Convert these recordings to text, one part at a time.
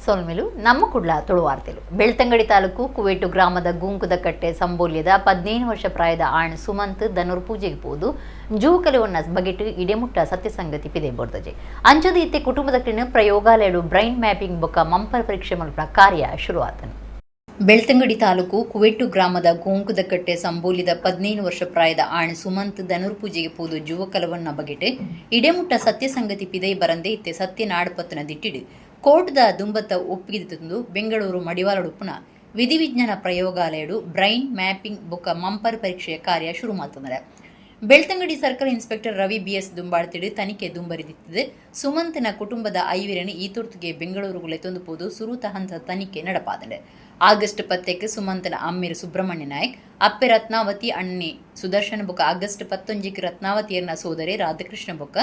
ಸೊಲ್ಮೆಲು. ನಮ್ಮ ಕುಡ್ಲ ತುಳುವಾರ್ತೆಲು. ಬೆಳ್ತಂಗಡಿ ತಾಲೂಕು ಕುವೇಟು ಗ್ರಾಮದ ಗೂಂಕುದಕಟ್ಟೆ ಸಂಬೋಲ್ಯದ 15 ವರ್ಷ ಪ್ರಾಯದ ಆಣ್ ಸುಮಂತ್ ಧನುರ್ ಪೂಜೆಗೆ ಪೋದು ಜೂಕಲೆ ಒನ್ನ ಬಗೆಟ್ ಇಡೆಮುಟ್ಟ ಸತ್ಯಸಂಗತಿ ಪಿದೆ ಬೋರ್ದಜೆ. ಅಂಚದ ಇತ್ತೆ ಕುಟುಂಬದ ಪ್ರಯೋಗಾಲಯಡು ಬ್ರೈನ್ ಮ್ಯಾಪಿಂಗ್ ಬೊಕ್ಕ ಮಂಪರ್ ಪರೀಕ್ಷೆ ಮಲ್ಪುನ ಕಾರ್ಯ ಶುರುವಾತನು. ಬೆಳ್ತಂಗಡಿ ತಾಲೂಕು ಕುವೆಟ್ಟು ಗ್ರಾಮದ ಗೋಂಕುದಕಟ್ಟೆ ಸಂಬೋಲಿದ 15 ವರ್ಷ ಪ್ರಾಯದ ಆಣ್ ಸುಮಂತ್ ಧನುರ್ ಪೂಜೆಗೆ ಪೋದು ಜುವಕಲವನ್ನ ಬಗೆಟ್ ಇಡೆಮುಟ್ಟ ಸತ್ಯಸಂಗತಿ ಪಿದೈ ಬರಂದೆ ಇತ್ತೆ ಸತ್ಯ ನಾಡುಪತ್ತನ ದಿಟ್ಟಿಡು ಕೋರ್ಟ್ದ ದುಂಬತ್ತ ಒಪ್ಪಿಗೆ ತಂದು ಬೆಂಗಳೂರು ಮಡಿವಾಳಡುಪ್ಪುನ ವಿಧಿವಿಜ್ಞಾನ ಪ್ರಯೋಗಾಲಯಡು ಬ್ರೈನ್ ಮ್ಯಾಪಿಂಗ್ ಬೊಕ್ಕ ಮಂಪರ್ ಪರೀಕ್ಷೆಯ ಕಾರ್ಯ ಶುರು ಮಲ್ತಂದರೆ. ಬೆಳ್ತಂಗಡಿ ಸರ್ಕಲ್ ಇನ್ಸ್ಪೆಕ್ಟರ್ ರವಿ ಬಿಎಸ್ ದುಂಬಾಳ್ತಿಡು ತನಿಖೆ ದುಂಬರಿದಿತ್ತಿದೆ. ಸುಮಂತನ ಕುಟುಂಬದ ಐವರನ್ನು ಈ ತುರ್ತುಗೆ ಬೆಂಗಳೂರುಗೆ ಲೆತ್ತೊಂದು ಪೋದು ಸುರೂತ ಹಂತ ತನಿಖೆ ನಡಪಾದಂಡೆ. ಆಗಸ್ಟ್ 10ಕ್ಕೆ ಸುಮಂತನ ಅಮ್ಮಿರು ಸುಬ್ರಹ್ಮಣ್ಯ ನಾಯಕ್, ಅಪ್ಪೆ ರತ್ನಾವತಿ, ಅಣ್ಣೆ ಸುದರ್ಶನ ಬೊಕ್ಕ ಆಗಸ್ಟ್ 19ಕ್ಕೆ ರತ್ನಾವತಿಯರ್ನ ಸೋದರಿ ರಾಧಾಕೃಷ್ಣ ಬೊಕ್ಕ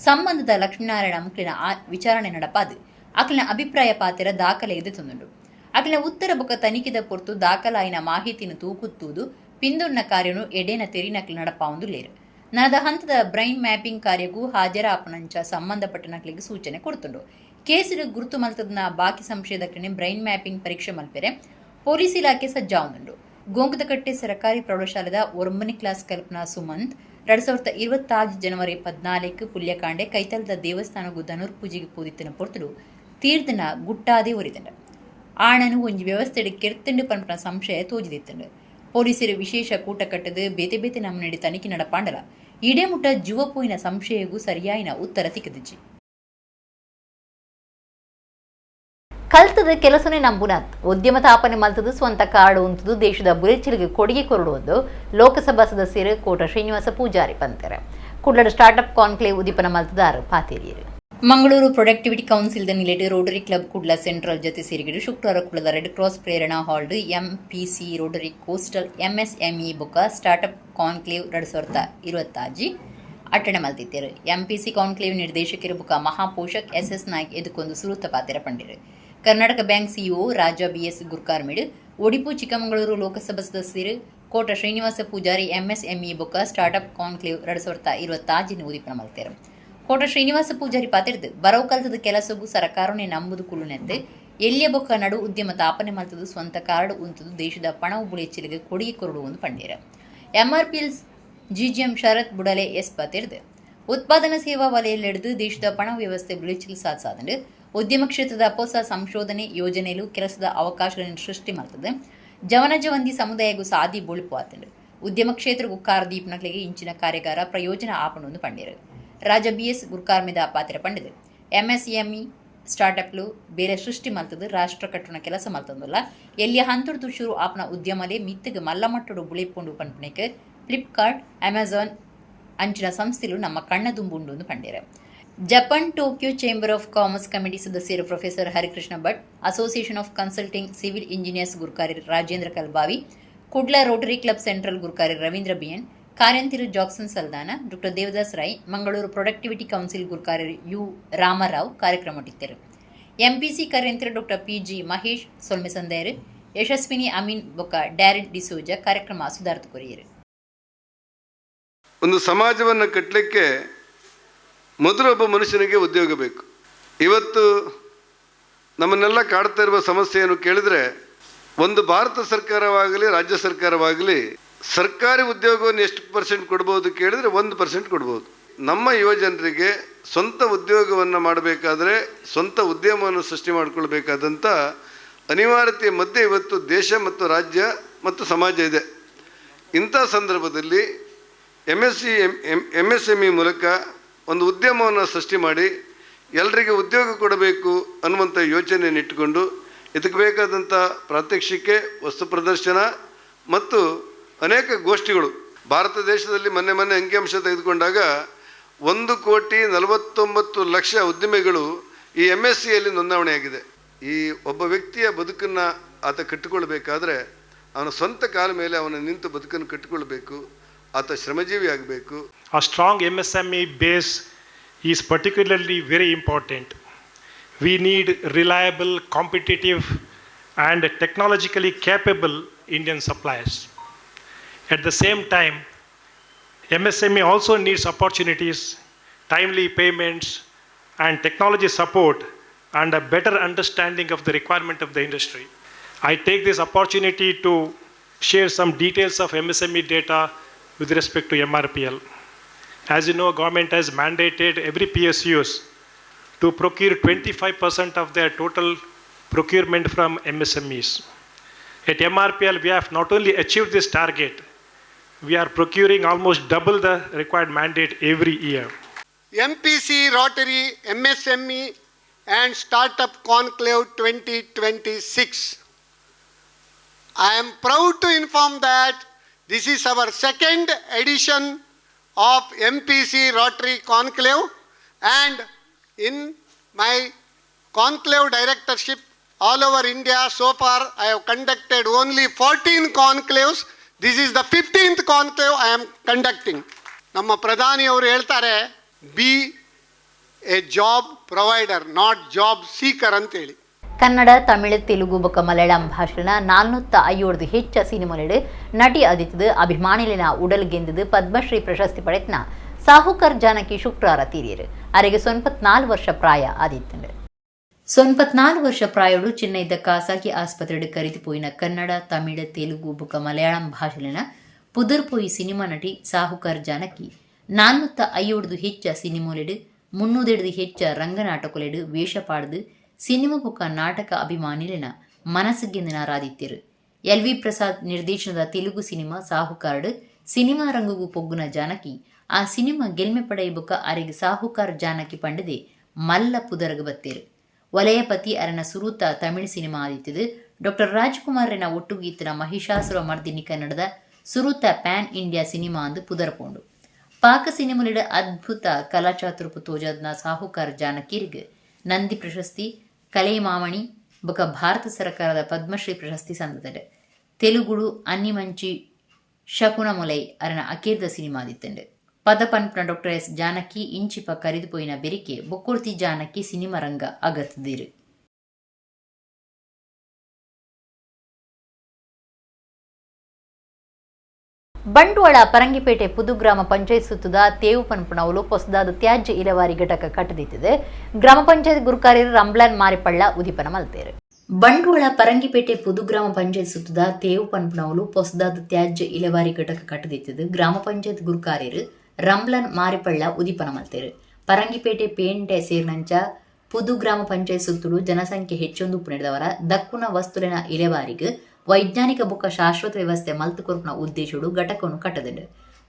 ಸಂಬಂಧದ ಲಕ್ಷ್ಮೀನಾರಾಯಣ ಮುಕ್ಲಿನ ವಿಚಾರಣೆ ನಡಪಾದು ಅಕ್ಲಿನ ಅಭಿಪ್ರಾಯ ಪಾತೆರ ದಾಖಲೆ ಇದು ತಂದುಂಡು. ಅಕ್ಲಿನ ಉತ್ತರ ಬೊಕ್ಕ ತನಿಖೆದ ಪೊರ್ತು ದಾಖಲಾಯಿನ ಮಾಹಿತಿನ ತೂಕುತ್ತೂದು ಪಿಂದುಣ್ಣ ಕಾರ್ಯನು ಎಡೇನ ತೆರಿನಕ್ಲು ನಡಪಾವೊಂದು ಲೇರು. ನನದ ಹಂತದ ಬ್ರೈನ್ ಮ್ಯಾಪಿಂಗ್ ಕಾರ್ಯಗೂ ಹಾಜರಾಪನಂಚ ಸಂಬಂಧಪಟ್ಟ ನಕ್ಲಿಗೆ ಸೂಚನೆ ಕೊಡ್ತುಂಡು. ಕೇಸಿಡು ಗುರುತು ಮಲ್ತದನ ಬಾಕಿ ಸಂಶಯದಕ್ಲಿನ ಬ್ರೈನ್ ಮ್ಯಾಪಿಂಗ್ ಪರೀಕ್ಷೆ ಮಲ್ಪೆರೆ ಪೊಲೀಸ್ ಇಲಾಖೆ ಸಜ್ಜಾವೊಂದುಂಡು. ಗೋಂಕದಕಟ್ಟೆ ಸರಕಾರಿ ಪ್ರೌಢಶಾಲೆದ 9ನೇ ಕ್ಲಾಸ್ ಕಲ್ಪನಾ ಸುಮಂತ್ 2026 ಜನವರಿ 14 ಪುಲ್ಯಕಾಂಡೆ ಕೈತಲ್ದ ದೇವಸ್ಥಾನಗು ಧನುರ್ ಪೂಜೆಗೆ ಪೂದಿತ್ತಿನ ಪೊರ್ತುಡು ತೀರ್ದನ ಗುಟ್ಟಾದೆ ಒರಿದಂಡ. ಆಣನು ಒಂಜಿ ವ್ಯವಸ್ಥೆಡ್ ಕೆರ್ತುಂಡು ಪನ್ಪುನ ಸಂಶಯ ತೋಜಿದಿತ್ತುಂಡು. ಪೊಲೀಸರು ವಿಶೇಷ ಕೂಟ ಕಟ್ಟದು ಬೇತೆ ಬೇತೆ ನಮೂನೆಡ್ ತನಿಖೆ ನಡಪಾಂಡಲ ಇಡೇ ಮುಟ್ಟ ಜುವ ಪೋಯಿನ ಸಂಶಯಗೂ ಸರಿಯಾಯಿನ ಉತ್ತರ ತಿಕ್ಕದಿಜ್ಜಿ. ಕಲ್ತದ ಕೆಲಸನೇ ನಂಬುನಾಥ್ ಉದ್ಯಮ ತಾಪನೆ ಮಲ್ತದು ಸ್ವಂತ ಕಾರ್ಡ್ ಉಂತದು ದೇಶದ ಬುಲೆಚಿಲಿಗೆ ಕೊಡುಗೆ ಕೊರಡುವುದು ಲೋಕಸಭಾ ಸದಸ್ಯರು ಕೋಟ ಶ್ರೀನಿವಾಸ ಪೂಜಾರಿ ಪಂತೆರ್. ಕುಡ್ಲಡ್ ಸ್ಟಾರ್ಟ್ಅಪ್ ಕಾನ್ಕ್ಲೇವ್ ಉದೀಪನ ಮಲ್ತದಾರ್ ಪಾತೆರಿಯರು. ಮಂಗಳೂರು ಪ್ರೊಡಕ್ಟಿವಿಟಿ ಕೌನ್ಸಿಲ್ the ನಿಲೆಟ್ ರೋಟರಿ ಕ್ಲಬ್ ಕುಡ್ಲ ಸೆಂಟ್ರಲ್ ಜತೆ ಸೇರಿಗಿಡು ಶುಕ್ರವಾರ ಕುಡ್ಲದ ರೆಡ್ ಕ್ರಾಸ್ ಪ್ರೇರಣಾ ಹಾಲ್ಡ್ ಎಂಪಿಸಿ ರೋಟರಿ ಕೋಸ್ಟಲ್ ಎಂಎಸ್ಎಂಇ ಬೊಕ್ಕ ಸ್ಟಾರ್ಟ್ಅಪ್ ಕಾನ್ಕ್ಲೇವ್ 2026 ಅಟ್ಟಣೆ ಮಲ್ತಿತ್ತೇರು. ಎಂಪಿಸಿ ಕಾನ್ಕ್ಲೇವ್ ನಿರ್ದೇಶಕರು ಬೊಕ್ಕ ಮಹಾಪೋಷಕ್ ಎಸ್ ಎಸ್ ನಾಯ್ಕ್ ಎದುಕೊಂದು ಸುರುತ ಪಾತೆರ ಪಂಡಿರು. Karnataka bank CEO Raja B S ಗುರ್ಕಾರ್ಮಿಡ್ ಒಡಿಪು ಚಿಕ್ಕಮಗಳೂರು ಲೋಕಸಭಾ ಸದಸ್ಯರು ಕೋಟ ಶ್ರೀನಿವಾಸ ಪೂಜಾರಿ ಎಂಎಸ್ಎಂಇ ಬೊಕ್ಕ ಸ್ಟಾರ್ಟ್ಅಪ್ ಕಾನ್ಕ್ಲೇವ್ 2026ನ ಉದೀಪನ ಮಲ್ತೇರು. ಕೋಟ ಶ್ರೀನಿವಾಸ ಪೂಜಾರಿ ಪಾತೆರ್ದು, ಬರವು ಕಲ್ತದ ಕೆಲಸಗೂ ಸರಕಾರನೇ ನಂಬುದು ಕುಳ್ಳುನೆತ್ತೆ ಎಲ್ಲಿಯ ಬೊಕ್ಕ ನಡು ಉದ್ಯಮ ತಾಪನೆ ಮಲ್ತದು ಸ್ವಂತ ಕಾರ್ಡ್ ಉಂತದು ದೇಶದ ಪಣವು ಬುಳೆಚ್ಚಿಲಿಗೆ ಕೊಡುಗೆ ಕೊರಡು ಪಂಡೇರ. ಎಂಆರ್ಪಿಎಲ್ ಜಿಜಿಎಂ ಶರತ್ ಬುಡಲೆ ಎಸ್ ಪಾತೆರ್ದು, ಉತ್ಪಾದನಾ ಸೇವಾ ವಲಯದೆಡ್ದು ದೇಶದ ಪಣ ವ್ಯವಸ್ಥೆ ಬುಳೆಚಿಲ್ ಸಾಧಿಸಾದಂಡು. ಉದ್ಯಮ ಕ್ಷೇತ್ರದ ಹೊಸ ಸಂಶೋಧನೆ ಯೋಜನೆಲು ಕೆಲಸದ ಅವಕಾಶಗಳನ್ನು ಸೃಷ್ಟಿ ಮಾಡ್ತದೆ. ಜವನ ಜವಂದಿ ಸಮುದಾಯಗೂ ಸಾದಿ ಬೊಳಿಪು ಆತಂಡು. ಉದ್ಯಮ ಕ್ಷೇತ್ರಗೂ ಕಾರ್ ದೀಪ್ನಕ್ಲೆಗೆ ಇಂಚಿನ ಕಾರ್ಯಾಗಾರ ಪ್ರಯೋಜನ ಆಪಣವನ್ನು ಪಂಡೇರು. ರಾಜ ಬಿಎಸ್ ಗುರ್ಕಾರ್ಮೆದ ಪಾತ್ರ ಪಂಡಿದೆ. ಎಂಎಸ್ಎಂಇ ಸ್ಟಾರ್ಟ್ಅಪ್ಲು ಬೇರೆ ಸೃಷ್ಟಿ ಮಲ್ತದು ರಾಷ್ಟ್ರ ಕಟ್ಟುನ ಕೆಲಸ ಮಲ್ತಂದುಲ್ಲ. ಎಲ್ಲಿಯ ಹಂತುಡ್ದು ಶುರು ಆಪ್ನ ಉದ್ಯಮಲೆ ಮಿತ್ತಗ್ ಮಲ್ಲಮಟ್ಟಡು ಬುಳೆಪುಂಡು ಪನ್ಪುನೆಕ್ ಫ್ಲಿಪ್ಕಾರ್ಟ್, ಅಮೆಜಾನ್ ಅಂಚಿನ ಸಂಸ್ಥೆಲು ನಮ್ಮ ಕಣ್ಣ ದುಂಬುಂಡು ಪಂಡೇರು. Japan Tokyo chamber of commerce committee ಸದಸ್ಯರು professor Harikrishna Bhat, association of consulting civil engineers ಗುರ್ಕಾರಿ Rajendra Kalbavi, Kudla Rotary club central ಗುರ್ಕಾರಿ Ravindra B N, ಕಾರ್ಯಂತಿರು Jackson Saldanha, doctor Devdas Rai, Mangaluru productivity council ಗುರ್ಕಾರಿ you Ramarao ಕಾರ್ಯಕ್ರಮ ಇತ್ತರು. ಎಂಪಿಸಿ ಕಾರ್ಯಂತಿರು ಡಾಕ್ಟರ್ ಪಿಜಿ ಮಹೇಶ್ ಸೊಲ್ಮೆ ಸಂದಾಯರು. ಯಶಸ್ವಿನಿ ಅಮೀನ್ ಬೊಕ್ಕ ಡ್ಯಾರಿನ್ ಡಿಸೋಜ ಕಾರ್ಯಕ್ರಮ ಸುಧಾರ್ಥ courier. ಒಂದು ಸಮಾಜವನ್ನು ಕಟ್ಟಲಿಕ್ಕೆ ಮೊದಲು ಒಬ್ಬ ಮನುಷ್ಯನಿಗೆ ಉದ್ಯೋಗ ಬೇಕು. ಇವತ್ತು ನಮ್ಮನ್ನೆಲ್ಲ ಕಾಡ್ತಾ ಇರುವ ಸಮಸ್ಯೆ ಏನು ಕೇಳಿದರೆ, ಒಂದು ಭಾರತ ಸರ್ಕಾರವಾಗಲಿ, ರಾಜ್ಯ ಸರ್ಕಾರವಾಗಲಿ, ಸರ್ಕಾರಿ ಉದ್ಯೋಗವನ್ನು ಎಷ್ಟು ಪರ್ಸೆಂಟ್ ಕೊಡ್ಬೋದು ಕೇಳಿದರೆ 1% ಕೊಡ್ಬೋದು. ನಮ್ಮ ಯುವಜನರಿಗೆ ಸ್ವಂತ ಉದ್ಯೋಗವನ್ನು ಮಾಡಬೇಕಾದ್ರೆ, ಸ್ವಂತ ಉದ್ಯಮವನ್ನು ಸೃಷ್ಟಿ ಮಾಡಿಕೊಳ್ಬೇಕಾದಂಥ ಅನಿವಾರ್ಯತೆಯ ಮಧ್ಯೆ ಇವತ್ತು ದೇಶ ಮತ್ತು ರಾಜ್ಯ ಮತ್ತು ಸಮಾಜ ಇದೆ. ಇಂಥ ಸಂದರ್ಭದಲ್ಲಿ M S C M M S M E ಮೂಲಕ ಒಂದು ಉದ್ಯಮವನ್ನು ಸೃಷ್ಟಿ ಮಾಡಿ ಎಲ್ರಿಗೂ ಉದ್ಯೋಗ ಕೊಡಬೇಕು ಅನ್ನುವಂಥ ಯೋಚನೆಯನ್ನು ಇಟ್ಟುಕೊಂಡು, ಇದಕ್ಕೆ ಬೇಕಾದಂಥ ಪ್ರಾತ್ಯಕ್ಷಿಕೆ, ವಸ್ತು ಪ್ರದರ್ಶನ ಮತ್ತು ಅನೇಕ ಗೋಷ್ಠಿಗಳು. ಭಾರತ ದೇಶದಲ್ಲಿ ಮೊನ್ನೆ ಮೊನ್ನೆ ಅಂಕಿಅಂಶ ತೆಗೆದುಕೊಂಡಾಗ 1 ಕೋಟಿ 49 ಲಕ್ಷ ಉದ್ಯಮಿಗಳು ಈ ಎಮ್ ಎಸ್ ಸಿಯಲ್ಲಿ ನೋಂದಾವಣೆಯಾಗಿದೆ. ಈ ಒಬ್ಬ ವ್ಯಕ್ತಿಯ ಬದುಕನ್ನು ಆತ ಕಟ್ಟಿಕೊಳ್ಬೇಕಾದ್ರೆ ಅವನ ಸ್ವಂತ ಕಾಲ ಮೇಲೆ ಅವನು ನಿಂತು ಬದುಕನ್ನು ಕಟ್ಟಿಕೊಳ್ಬೇಕು. ಆತ ಶ್ರಮಜೀವಿ ಆಗಬೇಕು. A strong MSME base is particularly very important. We need reliable, competitive, and technologically capable Indian suppliers. At the same time, MSME also needs opportunities, timely payments, and technology support and a better understanding of the requirement of the industry. I take this opportunity to share some details of MSME data with respect to MRPL. As you know, government has mandated every PSUs to procure 25% of their total procurement from MSMEs. At MRPL, we have not only achieved this target, we are procuring almost double the required mandate every year. MPC Rotary MSME and Startup Conclave 2026. I am proud to inform that this is our second edition of MPC Rotary Conclave, and in my conclave directorship all over India so far I have conducted only 14 conclaves. This is the 15th conclave I am conducting. ನಮ್ಮ ಪ್ರಧಾನಿಯವರು ಹೇಳ್ತಾರೆ, be a job provider, not job seeker ಅಂತೇಳಿ. ಕನ್ನಡ, ತಮಿಳು, ತೆಲುಗು ಬೊಕ್ಕ ಮಲಯಾಳಂ ಭಾಷೆನ 450 ಹೆಚ್ಚ ಸಿನಿಮಾಲೆಡು ನಟಿ ಅದಿತದು ಅಭಿಮಾನಿಲಿನ ಉಡಲ್ ಗೆಂದದು ಪದ್ಮಶ್ರೀ ಪ್ರಶಸ್ತಿ ಪಡೆತನ ಸಾಹುಕರ್ ಜಾನಕಿ ಶುಕ್ರಾರ ತೀರಿಯರು. ಅರೆಗೆ 94 ವರ್ಷ ಪ್ರಾಯ ಆದಿತ್ತಂಡು. 94 ವರ್ಷ ಪ್ರಾಯೋಡು ಚೆನ್ನೈದ ಖಾಸಗಿ ಆಸ್ಪತ್ರೆಡು ಕರಿದು ಪೋಯಿನ ಕನ್ನಡ, ತಮಿಳು, ತೆಲುಗು ಬೊಕ್ಕ ಮಲಯಾಳಂ ಭಾಷೆಲಿನ ಪುದರ್ಪೋಯಿ ಸಿನಿಮಾ ನಟಿ ಸಾಹುಕರ್ ಜಾನಕಿ 450 ಹೆಚ್ಚ ಸಿನಿಮೋಲೆಡು 300 ಹೆಚ್ಚ ರಂಗನಾಟಕೊಲೆಡು ವೇಷ ಪಾಡ್ದು ಸಿನಿಮಾ ಬೊಕ್ಕ ನಾಟಕ ಅಭಿಮಾನಿಲಿನ ಮನಸ್ಸುಗೆಂದಿನ ರಾದಿತ್ತಿರು. ಎಲ್ ವಿ ಪ್ರಸಾದ್ ನಿರ್ದೇಶನದ ತೆಲುಗು ಸಿನಿಮಾ ಸಾಹುಕಾರ್ಡ್ ಸಿನಿಮಾ ರಂಗುಗು ಪೊಗ್ಗುನ ಜಾನಕಿ ಆ ಸಿನಿಮಾ ಗೆಲ್ಮೆ ಪಡೆಯ ಬೊಕ್ಕ ಅರೆಗ್ ಸಾಹುಕಾರ್ ಜಾನಕಿ ಪಂಡದೆ ಮಲ್ಲ ಪುದರಗು ಬತ್ತೇರು. ವಲಯಪತಿ ಅರನ ಸುರೂತ ತಮಿಳು ಸಿನಿಮಾ ಆದಿತ್ತದು. ಡಾಕ್ಟರ್ ರಾಜ್ಕುಮಾರ್ರೆನ ಒಟ್ಟುಗೀತನ ಮಹಿಷಾಸುರ ಮರ್ದಿನಿ ಕನ್ನಡದ ಸುರೂತ PAN India cinema ಅಂದು ಪುದರ್ ಪೋಂಡು. ಪಾಕ ಸಿನಿಮೊಲೆಡ್ ಅದ್ಭುತ ಕಲಾಚಾತುರ್ಪು ತೋಜಾದ್ನ ಸಾಹುಕಾರ್ ಜಾನಕಿರಿಗ್ ನಂದಿ ಪ್ರಶಸ್ತಿ, ಕಲೈಮಾಮಣಿ ಬೊಕ ಭಾರತ ಸರ್ಕಾರದ ಪದ್ಮಶ್ರೀ ಪ್ರಶಸ್ತಿ ಸಂದದಡ್. ತೆಲುಗುಡು ಅನ್ನಿಮಂಚಿ ಶಕುನಮೊಲೈ ಅರನ ಅಕೇರ್ದ ಸಿನಿಮಾ ಆದಿತ್ತಂಡು. ಪದ ಪನ್ಪುನ ಡಾಕ್ಟರ್ ಎಸ್ ಜಾನಕಿ ಇಂಚಿಪ ಕರಿದು ಪೋಯಿನ ಬೆರಿಕೆ ಬೊಕ್ಕೊರ್ತಿ ಜಾನಕಿ ಸಿನಿಮಾ ರಂಗ ಅಗತ್ದಿರು. ಬಂಟ್ವಾಳ ಪರಂಗಿಪೇಟೆ ಪುದು ಗ್ರಾಮ ಪಂಚಾಯತ್ ಸುತ್ತದ ತೇವು ಪನ್ಪುನವುಲು ಪೊಸದಾದ ತ್ಯಾಜ್ಯ ಇಲವಾರಿ ಘಟಕ ಕಟ್ಟದಿತ್ತಿದೆ. ಗ್ರಾಮ ಪಂಚಾಯತ್ ಗುರುಕಾರ್ಯರು ರಂಬ್ಲಾನ್ ಮಾರಿಪಳ್ಳ ಉದಿಪನ ಮಲ್ತೇರು. ಬಂಟ್ವಾಳ ಪರಂಗಿಪೇಟೆ ಪುದು ಗ್ರಾಮ ಪಂಚಾಯತ್ ಸುತ್ತದ ತೇವು ಪನ್ಪುನವುಲು ಪೊಸದಾದ ತ್ಯಾಜ್ಯ ಇಲವಾರಿ ಘಟಕ ಕಟ್ಟದಿತ್ತಿದೆ. ಗ್ರಾಮ ಪಂಚಾಯತ್ ಗುರುಕಾರ್ಯರು ರಂಬ್ಲಾನ್ ಮಾರಿಪಳ್ಳ ಉದಿಪನ ಮಲ್ತೇರು. ಪರಂಗಿಪೇಟೆ ಪೇಂಟೆ ಸೇರಿನಂಚ ಪುದು ಗ್ರಾಮ ಪಂಚಾಯತ್ ಸುತ್ತಲು ಜನಸಂಖ್ಯೆ ಹೆಚ್ಚೊಂದು ಪುಣೆದವರ ದಕ್ಕುನ ವಸ್ತುಲಿನ ಇಲೆವಾರಿಗೆ ವೈಜ್ಞಾನಿಕ ಬೊಕ್ಕ ಶಾಶ್ವತ ವ್ಯವಸ್ಥೆ ಮಲ್ತು ಕೊರ್ಪುನ ಉದ್ದೇಶಡು ಘಟಕವನ್ನು ಕಟ್ಟದುಂಡು.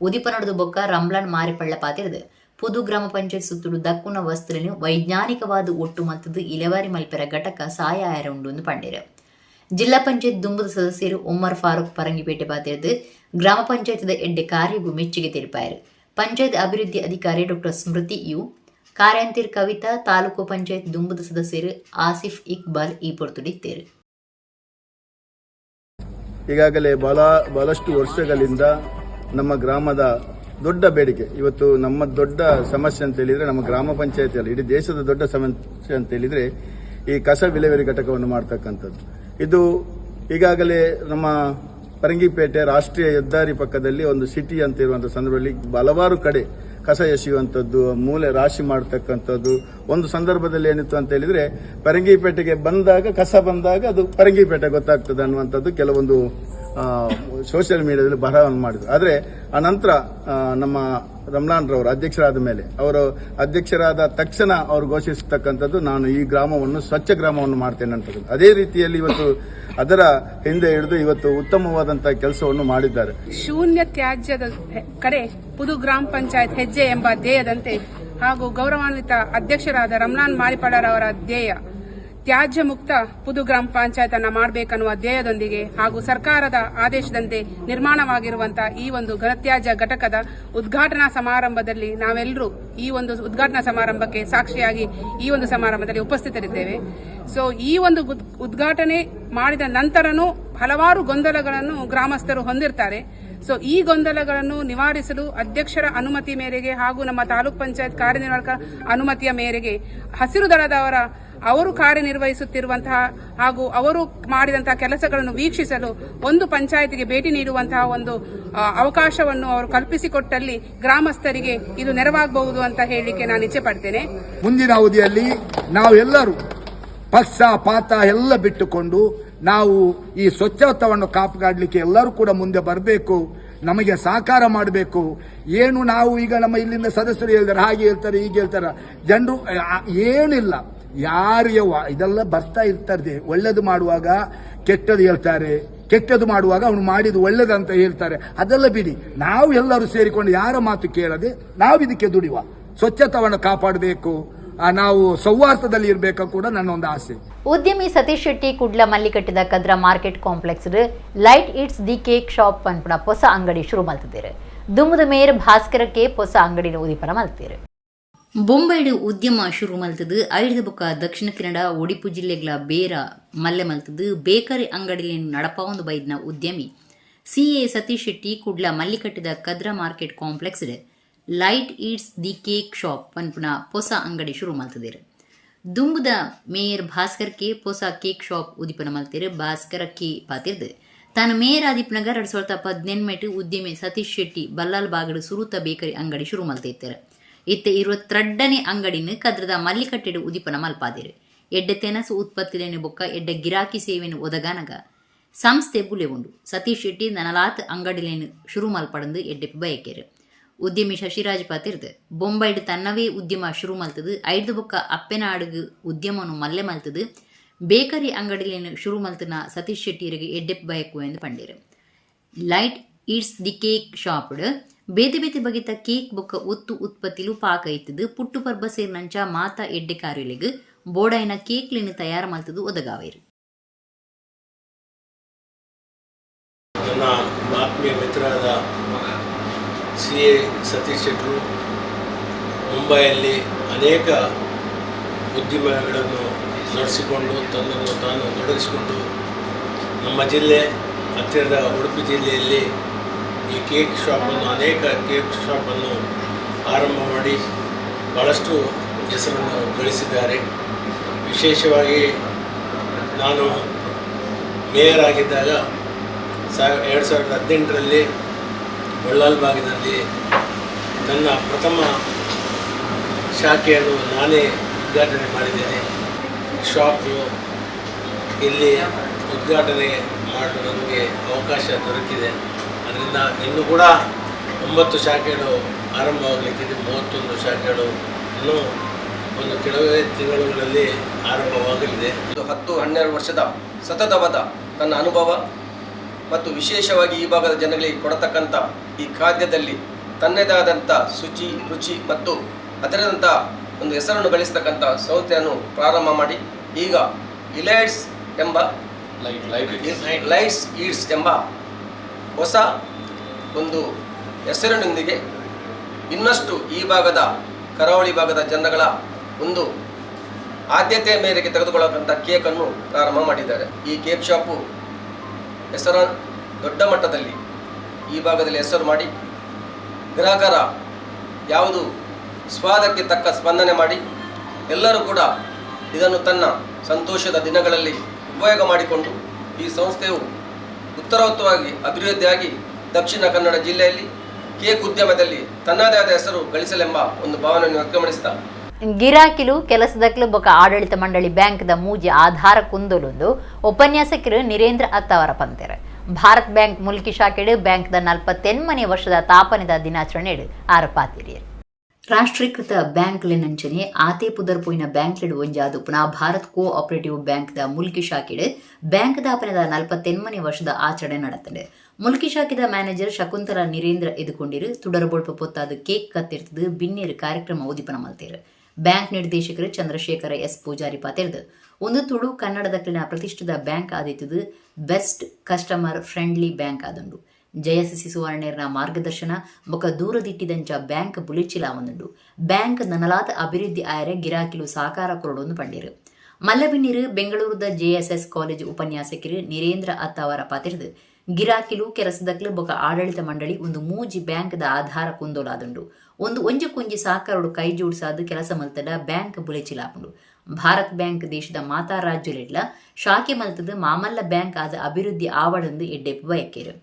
ಉದಿಪನೊಡದು ಬೊಕ್ಕ ರಂಬ್ಲಾನ್ ಮಾರಿಪಳ್ಳ ಪಾತಿರದು ಪುದು ಗ್ರಾಮ ಪಂಚಾಯತ್ ಸುತ್ತಲು ದಕ್ಕುನ ವಸ್ತುలను ವೈಜ್ಞಾನಿಕವಾದ ಒಟ್ಟು ಮಲ್ತದು ಇಲೆವಾರಿ ಮಲ್ಪೆರ ಘಟಕ ಸಾಯ ಆಯರ ಉಂಡು ಎಂದು ಪಂಡೇರು. ಜಿಲ್ಲಾ ಪಂಚಾಯತ್ ದುಂಬುದ ಸದಸ್ಯರು ಉಮ್ಮರ್ ಫಾರೂಕ್ ಪರಂಗಿಪೇಟೆ ಪಾತಿರದು ಗ್ರಾಮ ಪಂಚಾಯತ್ದ ಎಡ್ಡೆ ಕಾರ್ಯಗೂ ಮೆಚ್ಚುಗೆ ತಿಳಿಪಾಯರು. ಪಂಚಾಯತ್ ಅಭಿವೃದ್ಧಿ ಅಧಿಕಾರಿ ಡಾಕ್ಟರ್ ಸ್ಮೃತಿ you, ಕಾರ್ಯಾಂತಿರ್ ಕವಿತಾ, ತಾಲೂಕು ಪಂಚಾಯತ್ ದುಂಬುದ ಸದಸ್ಯರು ಆಸಿಫ್ ಇಕ್ಬಾಲ್ ಈ ಪೊರ್ತುಡಿತ್ತೇರು. ಈಗಾಗಲೇ ಬಹಳಷ್ಟು ವರ್ಷಗಳಿಂದ ನಮ್ಮ ಗ್ರಾಮದ ದೊಡ್ಡ ಬೇಡಿಕೆ, ಇವತ್ತು ನಮ್ಮ ದೊಡ್ಡ ಸಮಸ್ಯೆ ಅಂತ ಹೇಳಿದ್ರೆ, ನಮ್ಮ ಗ್ರಾಮ ಪಂಚಾಯತಿಯಲ್ಲಿ ಇಡೀ ದೇಶದ ದೊಡ್ಡ ಸಮಸ್ಯೆ ಅಂತ ಹೇಳಿದ್ರೆ ಈ ಕಸ ವಿಲೇವಾರಿ ಘಟಕವನ್ನು ಮಾಡ್ತಕ್ಕಂಥದ್ದು. ಇದು ಈಗಾಗಲೇ ನಮ್ಮ ಪರಂಗಿಪೇಟೆ ರಾಷ್ಟ್ರೀಯ ಹೆದ್ದಾರಿ ಪಕ್ಕದಲ್ಲಿ ಒಂದು ಸಿಟಿ ಅಂತ ಇರುವಂತಹ ಸಂದರ್ಭದಲ್ಲಿ ಹಲವಾರು ಕಡೆ ಕಸ ಎಸೆಯುವಂಥದ್ದು, ಮೂಲೆ ರಾಶಿ ಮಾಡತಕ್ಕಂಥದ್ದು. ಒಂದು ಸಂದರ್ಭದಲ್ಲಿ ಏನಿತ್ತು ಅಂತ ಹೇಳಿದ್ರೆ, ಪರಂಗಿಪೇಟೆಗೆ ಬಂದಾಗ ಕಸ ಬಂದಾಗ ಅದು ಪರಂಗಿಪೇಟೆ ಗೊತ್ತಾಗ್ತದೆ ಅನ್ನುವಂಥದ್ದು ಕೆಲವೊಂದು ಸೋಷಿಯಲ್ ಮೀಡಿಯಾದಲ್ಲಿ ಬರಹವನ್ನು ಮಾಡಿದ್ರು. ಆದರೆ ಆ ನಂತರ ನಮ್ಮ ರಮ್ಲಾನ್ ರವರು ಅಧ್ಯಕ್ಷರಾದ ಮೇಲೆ, ಅವರು ಅಧ್ಯಕ್ಷರಾದ ತಕ್ಷಣ ಅವರು ಘೋಷಿಸತಕ್ಕಂಥದ್ದು, ನಾನು ಈ ಗ್ರಾಮವನ್ನು ಸ್ವಚ್ಛ ಗ್ರಾಮವನ್ನು ಮಾಡ್ತೇನೆ ಅಂತಕ್ಕಂಥದ್ದು. ಅದೇ ರೀತಿಯಲ್ಲಿ ಇವತ್ತು ಅದರ ಹಿಂದೆ ಹಿಡಿದು ಇವತ್ತು ಉತ್ತಮವಾದಂತಹ ಕೆಲಸವನ್ನು ಮಾಡಿದ್ದಾರೆ. ಶೂನ್ಯ ತ್ಯಾಜ್ಯದ ಕಡೆ ಪುದು ಗ್ರಾಮ ಪಂಚಾಯತ್ ಹೆಜ್ಜೆ ಎಂಬ ಧ್ಯೇಯದಂತೆ ಹಾಗೂ ಗೌರವಾನ್ವಿತ ಅಧ್ಯಕ್ಷರಾದ ರಮ್ಲಾನ್ ಮಾರಿಪಾಡರವರ ಧ್ಯೇಯ ತ್ಯಾಜ್ಯ ಮುಕ್ತ ಪುದು ಗ್ರಾಮ ಪಂಚಾಯತ್ ಅನ್ನು ಮಾಡಬೇಕನ್ನುವ ಧ್ಯೇಯದೊಂದಿಗೆ ಹಾಗೂ ಸರ್ಕಾರದ ಆದೇಶದಂತೆ ನಿರ್ಮಾಣವಾಗಿರುವಂತಹ ಈ ಒಂದು ಘನತ್ಯಾಜ್ಯ ಘಟಕದ ಉದ್ಘಾಟನಾ ಸಮಾರಂಭದಲ್ಲಿ ನಾವೆಲ್ಲರೂ ಈ ಒಂದು ಉದ್ಘಾಟನಾ ಸಮಾರಂಭಕ್ಕೆ ಸಾಕ್ಷಿಯಾಗಿ ಈ ಒಂದು ಸಮಾರಂಭದಲ್ಲಿ ಉಪಸ್ಥಿತರಿದ್ದೇವೆ. ಸೊ ಈ ಒಂದು ಉದ್ಘಾಟನೆ ಮಾಡಿದ ನಂತರನೂ ಹಲವಾರು ಗೊಂದಲಗಳನ್ನು ಗ್ರಾಮಸ್ಥರು ಹೊಂದಿರ್ತಾರೆ. ಸೊ ಈ ಗೊಂದಲಗಳನ್ನು ನಿವಾರಿಸಲು ಅಧ್ಯಕ್ಷರ ಅನುಮತಿ ಮೇರೆಗೆ ಹಾಗೂ ನಮ್ಮ ತಾಲೂಕ್ ಪಂಚಾಯತ್ ಕಾರ್ಯನಿರ್ವಾಹಕ ಅನುಮತಿಯ ಮೇರೆಗೆ ಹಸಿರು ದಳದವರ ಅವರು ಕಾರ್ಯನಿರ್ವಹಿಸುತ್ತಿರುವಂತಹ ಹಾಗೂ ಅವರು ಮಾಡಿದಂತಹ ಕೆಲಸಗಳನ್ನು ವೀಕ್ಷಿಸಲು ಒಂದು ಪಂಚಾಯತಿಗೆ ಭೇಟಿ ನೀಡುವಂತಹ ಒಂದು ಅವಕಾಶವನ್ನು ಅವರು ಕಲ್ಪಿಸಿಕೊಟ್ಟಲ್ಲಿ ಗ್ರಾಮಸ್ಥರಿಗೆ ಇದು ನೆರವಾಗಬಹುದು ಅಂತ ಹೇಳಲಿಕ್ಕೆ ನಾನು ಇಚ್ಛೆ ಪಡ್ತೇನೆ. ಮುಂದಿನ ಅವಧಿಯಲ್ಲಿ ನಾವೆಲ್ಲರೂ ಪಕ್ಷ ಪಾತ ಎಲ್ಲ ಬಿಟ್ಟುಕೊಂಡು ನಾವು ಈ ಸ್ವಚ್ಛತವನ್ನು ಕಾಪಾಡಲಿಕ್ಕೆ ಎಲ್ಲರೂ ಕೂಡ ಮುಂದೆ ಬರಬೇಕು, ನಮಗೆ ಸಹಕಾರ ಮಾಡಬೇಕು. ಏನು ನಾವು ಈಗ ನಮ್ಮ ಇಲ್ಲಿಂದ ಸದಸ್ಯರು ಹೇಳ್ತಾರೆ, ಹಾಗೆ ಹೇಳ್ತಾರೆ, ಹೀಗೆ ಹೇಳ್ತಾರೆ, ಜನರು ಏನಿಲ್ಲ, ಯಾರು ಇದೆಲ್ಲ ಬರ್ತಾ ಇರ್ತಾರೆ. ಒಳ್ಳೇದು ಮಾಡುವಾಗ ಕೆಟ್ಟದ್ದು ಹೇಳ್ತಾರೆ, ಕೆಟ್ಟದ್ದು ಮಾಡುವಾಗ ಅವನು ಮಾಡಿದ್ದು ಒಳ್ಳೇದಂತ ಹೇಳ್ತಾರೆ. ಅದೆಲ್ಲ ಬಿಡಿ, ನಾವು ಎಲ್ಲರೂ ಸೇರಿಕೊಂಡು ಯಾರ ಮಾತು ಕೇಳದೆ ನಾವು ಇದಕ್ಕೆ ದುಡಿಯುವ, ಸ್ವಚ್ಛತವನ್ನು ಕಾಪಾಡಬೇಕು, ನಾವು ಸೌಹಾರ್ದದಲ್ಲಿ ಇರಬೇಕು ಕೂಡ ನನ್ನ ಒಂದು ಆಸೆ. ಉದ್ಯಮಿ ಸತೀಶ್ ಶೆಟ್ಟಿ ಕುಡ್ಲ ಮಲ್ಲಿಕಟ್ಟಿದ Kadra market complex light eats the cake shop ಪನ್ಪುನ ಹೊಸ ಅಂಗಡಿ ಶುರು ಮಲ್ತಿದ್ದಾರೆ. ದುಮ್ಮದ ಮೇಯರ್ ಭಾಸ್ಕರಕ್ಕೆ ಹೊಸ ಅಂಗಡಿನ ಉದಿಪನ ಮಲ್ತಿರು. ಬೊಂಬೈಡು ಉದ್ಯಮ ಶುರು ಮಲ್ತದು ಐದು ಬೊಕ್ಕ ದಕ್ಷಿಣ ಕನ್ನಡ ಒಡಿಪು ಜಿಲ್ಲೆಗಳ ಬೇರ ಮಲ್ಲೆ ಮಲ್ತದು ಬೇಕರಿ ಅಂಗಡಿಯನ್ನು ನಡಪಾವೊಂದು ಬೈದ್ನ ಉದ್ಯಮಿ ಸಿಎ ಸತೀಶ್ ಶೆಟ್ಟಿ ಕುಡ್ಲ ಮಲ್ಲಿಕಟ್ಟಿದ Kadra market complex light eats the cake shop ಪನ್ಪುನ ಹೊಸ ಅಂಗಡಿ ಶುರು ಮಲ್ತದಿರು. ದುಂಬುದ ಮೇಯರ್ ಭಾಸ್ಕರ್ ಕೆ ಹೊಸ ಕೇಕ್ ಶಾಪ್ ಉದಿಪನ ಮಲ್ತಿರು. ಭಾಸ್ಕರ ಕೆ ಪಾತಿರ್ದು ತಾನು ಮೇಯರ್ ಆದಿಪ್ಪನಗ 2018 ಉದ್ಯಮಿ ಸತೀಶ್ ಶೆಟ್ಟಿ ಬಲ್ಲಾಲ್ ಬಾಗಡು ಸುರುತ ಬೇಕರಿ ಅಂಗಡಿ ಶುರು ಮಲ್ತಿತ್ತಾರೆ. ಇತ್ತೆ 22ನೇ ಅಂಗಡಿನ ಕದ್ರದ ಮಲ್ಲಿಕಟ್ಟೆಡು ಉದಿಪನ ಮಲ್ಪಾದಿರು. ಎಡ್ಡೆ ತೆನಸು ಉತ್ಪತ್ತಿಲೇನು ಬೊಕ್ಕ ಎಡ್ಡೆ ಗಿರಾಕಿ ಸೇವೆನು ಒದಗಾನಗ ಸಂಸ್ಥೆ ಬುಲೆ ಉಂಡು. ಸತೀಶ್ ಶೆಟ್ಟಿ ನನಲಾತ್ ಅಂಗಡಿಲೇನು ಶುರು ಮಲ್ಪಡಂದು ಎಡ್ಡೆ ಬಯಕೇರು. ಉದ್ಯಮಿ ಶಶಿರಾಜ್ ಪಾತಿರ್ದು ಬೊಂಬೈಡ್ ತನ್ನವೇ ಉದ್ಯಮ ಶುರು ಮಲ್ತದು ಐದು ಬೊಕ್ಕ ಅಪ್ಪೆನಾಡುಗು ಉದ್ಯಮನು ಮಲ್ಲೆ ಮಲ್ತದು ಬೇಕರಿ ಅಂಗಡಿಲೇನು ಶುರು ಮಲ್ತನ ಸತೀಶ್ ಶೆಟ್ಟಿಯರಿಗೆ ಎಡ್ಡೆ ಬಯಕು ಎಂದು ಪಂಡೇರು. Light eats the cake shopped ಬೇತೆ ಬೇತೆ ಬಗೆತ ಕೇಕ್ ಬೊಕ್ಕ ಒತ್ತು ಉತ್ಪತ್ತಿಲು ಪಾಕ ಇತ್ತದು ಪುಟ್ಟು ಪರ್ಬ ಸೇರ್ನಂಚ ಮಾತಾ ಎಡ್ಡೆ ಕಾರ್ಯಲೆಗ್ ಬೋಡೈನ ಕೇಕ್ಲಿನ ತಯಾರು ಮಲ್ತದು ಒದಗಾವೇರು. ನನ್ನ ಆತ್ಮೀಯ ಮಿತ್ರರಾದ ಸಿ ಎ ಸತೀಶ್ ಶೆಟ್ಟರು ಮುಂಬೈಯಲ್ಲಿ ಅನೇಕ ಉದ್ಯಮಗಳನ್ನು ನಡೆಸಿಕೊಂಡು ತನ್ನನ್ನು ತಾನು ತೊಡಗಿಸಿಕೊಂಡು ನಮ್ಮ ಜಿಲ್ಲೆ ಹತ್ತಿರದ ಉಡುಪಿ ಜಿಲ್ಲೆಯಲ್ಲಿ ಈ ಕೇಕ್ ಶಾಪನ್ನು ಅನೇಕ ಕೇಕ್ ಶಾಪನ್ನು ಆರಂಭ ಮಾಡಿ ಭಾಳಷ್ಟು ಹೆಸರನ್ನು ಗಳಿಸಿದ್ದಾರೆ. ವಿಶೇಷವಾಗಿ ನಾನು ಮೇಯರ್ ಆಗಿದ್ದಾಗ 2018ರಲ್ಲಿ ಬಳ್ಳಾಲ್ಬಾಗಿನಲ್ಲಿ ನನ್ನ ಪ್ರಥಮ ಶಾಖೆಯನ್ನು ನಾನೇ ಉದ್ಘಾಟನೆ ಮಾಡಿದ್ದೇನೆ. ಶಾಪು ಇಲ್ಲಿ ಉದ್ಘಾಟನೆ ಮಾಡಲು ನನಗೆ ಅವಕಾಶ ದೊರಕಿದೆ. ಅದರಿಂದ ಇನ್ನೂ ಕೂಡ 9 ಶಾಖೆಗಳು ಆರಂಭವಾಗಲಿಕ್ಕಿದೆ. 31 ಶಾಖೆಗಳು ಇನ್ನೂ ಒಂದು ಕೆಲವೇ ತಿಂಗಳುಗಳಲ್ಲಿ ಆರಂಭವಾಗಲಿದೆ. ಇದು 10-12 ವರ್ಷದ ಸತತವಾದ ತನ್ನ ಅನುಭವ ಮತ್ತು ವಿಶೇಷವಾಗಿ ಈ ಭಾಗದ ಜನಗಳಿಗೆ ಕೊಡತಕ್ಕಂಥ ಈ ಖಾದ್ಯದಲ್ಲಿ ತನ್ನದೇ ಆದಂಥ ಶುಚಿ ರುಚಿ ಮತ್ತು ಅದರದಂಥ ಒಂದು ಹೆಸರನ್ನು ಗಳಿಸ್ತಕ್ಕಂಥ ಸಂಸ್ಥೆಯನ್ನು ಪ್ರಾರಂಭ ಮಾಡಿ ಈಗ ಇಲೈಟ್ಸ್ ಎಂಬ ಲೈಟ್ಸ್ ಈಟ್ಸ್ ಎಂಬ ಹೊಸ ಒಂದು ಹೆಸರಿನೊಂದಿಗೆ ಇನ್ನಷ್ಟು ಈ ಭಾಗದ ಕರಾವಳಿ ಭಾಗದ ಜನಗಳ ಒಂದು ಆದ್ಯತೆಯ ಮೇರೆಗೆ ತೆಗೆದುಕೊಳ್ಳತಕ್ಕಂಥ ಕೇಕನ್ನು ಪ್ರಾರಂಭ ಮಾಡಿದ್ದಾರೆ. ಈ ಕೇಕ್ ಶಾಪು ಹೆಸರ ದೊಡ್ಡ ಮಟ್ಟದಲ್ಲಿ ಈ ಭಾಗದಲ್ಲಿ ಹೆಸರು ಮಾಡಿ ಗ್ರಾಹಕರ ಯಾವುದು ಸ್ವಾದಕ್ಕೆ ತಕ್ಕ ಸ್ಪಂದನೆ ಮಾಡಿ ಎಲ್ಲರೂ ಕೂಡ ಇದನ್ನು ತನ್ನ ಸಂತೋಷದ ದಿನಗಳಲ್ಲಿ ಉಪಯೋಗ ಮಾಡಿಕೊಂಡು ಈ ಸಂಸ್ಥೆಯು ಉತ್ತರೋತ್ತರವಾಗಿ ಅಭಿವೃದ್ಧಿಯಾಗಿ ದಕ್ಷಿಣ ಕನ್ನಡ ಜಿಲ್ಲೆಯಲ್ಲಿ ಕೇಕ್ ಉದ್ಯಮದಲ್ಲಿ ತನ್ನದೇ ಆದ ಹೆಸರು ಗಳಿಸಲೆಂಬ ಒಂದು ಭಾವನೆಯನ್ನು ವ್ಯಕ್ತಪಡಿಸ್ತಾ ಗಿರಾಕಿಲು ಕೆಲಸದಕ್ಲು ಬೊಕ ಆಡಳಿತ ಮಂಡಳಿ ಬ್ಯಾಂಕ್ದ ಮೂಜಿ ಆಧಾರ ಕುಂದೊಲೊಂದು ಉಪನ್ಯಾಸಕರು ನಿರೇಂದ್ರ ಅತ್ತವರ ಪಂತೆರ್. ಭಾರತ್ ಬ್ಯಾಂಕ್ ಮುಲ್ಕಿ ಶಾಖೆಡು ಬ್ಯಾಂಕ್ದ 48ನೇ ವರ್ಷದ ತಾಪನೆದ ದಿನಾಚರಣೆ ಆರಪಾತಿರಿಯರು. ರಾಷ್ಟ್ರೀಕೃತ ಬ್ಯಾಂಕ್ಲೆನಂಚನೆ ಆತೆ ಪುದರ್ ಪೋಯಿನ ಬ್ಯಾಂಕ್ಲೆಡ್ ಒಂಜಾದು ಪುನಃ ಭಾರತ್ ಕೋ ಆಪರೇಟಿವ್ ಬ್ಯಾಂಕ್ದ ಮುಲ್ಕಿ ಶಾಖೆಡ್ ಬ್ಯಾಂಕ್ ದಾಪನೆದ 48ನೇ ವರ್ಷದ ಆಚರಣೆ நடத்தது. ಮುಲ್ಕಿ ಶಾಖೆದ ಮ್ಯಾನೇಜರ್ ಶಕುಂತಲಾ ನಿರೇಂದ್ರ ಎದುಕೊಂಡಿರು. ತುಡರಬೊಳ್ಪ ಪೊತ್ತಾದ ಕೇಕ್ ಕತ್ತಿರ್ತದು ಬಿನ್ನೇರು ಕಾರ್ಯಕ್ರಮ ಉದಿಪನ ಮಲ್ತೇರು. ಬ್ಯಾಂಕ್ ನಿರ್ದೇಶಕರು ಚಂದ್ರಶೇಖರ ಎಸ್ ಪೂಜಾರಿ ಪಾತೆರ್ದು ಒಂದು ತುಳು ಕನ್ನಡದಕ್ಲಿನ ಪ್ರತಿಷ್ಠಿತ bank ಆದಿತ್ತದು best customer friendly bank ಆದುಂಡು. ಜಯಸಿಸಿ ಸುವರ್ಣೇರ್ನ ಮಾರ್ಗದರ್ಶನ ಬೊಕ ದೂರದಿಟ್ಟಿದಂಚ ಬ್ಯಾಂಕ್ ಬುಲೆಚ್ಚಿಲ ಒಂದುಂಡು. ಬ್ಯಾಂಕ್ ನನಲಾತ ಅಭಿವೃದ್ಧಿ ಆಯರೆ ಗಿರಾಕಿಲು ಸಾಕಾರ ಕೊರಡೊಂದು ಪಂಡಿರು. ಮಲ್ಲಬಿನ್ನಿರು ಬೆಂಗಳೂರುದ ಜೆಎಸ್ಎಸ್ ಕಾಲೇಜ್ ಉಪನ್ಯಾಸಕರು ನಿರೇಂದ್ರ ಅತ್ತಾವರ ಪಾತಿರ್ದು ಗಿರಾಕಿಲು ಕೆಲಸದಕ್ಲು ಬೊಕ ಆಡಳಿತ ಮಂಡಳಿ ಒಂದು ಮೂಜಿ ಬ್ಯಾಂಕ್ದ ಆಧಾರ ಕುಂದೋಲಾದುಂಡು. ಒಂದು ಒಂಜಕ್ಕೊಂಜಿ ಸಾಕಾರೋಡು ಕೈ ಜೋಡಿಸಾದು ಕೆಲಸ ಮಲ್ತಡ ಬ್ಯಾಂಕ್ ಬುಲೆಚಿಲಾಪುಂಡು. ಭಾರತ್ ಬ್ಯಾಂಕ್ ದೇಶದ ಮಾತಾ ರಾಜ್ಯಲೆಡ್ಲ ಶಾಖೆ ಮಲ್ತದ ಮಾಮಲ್ಲ ಬ್ಯಾಂಕ್ ಆದ ಅಭಿವೃದ್ಧಿ ಆವಡಂದು ಎಡ್ಡೆಪ್ಪು ಬಯಕೇರು.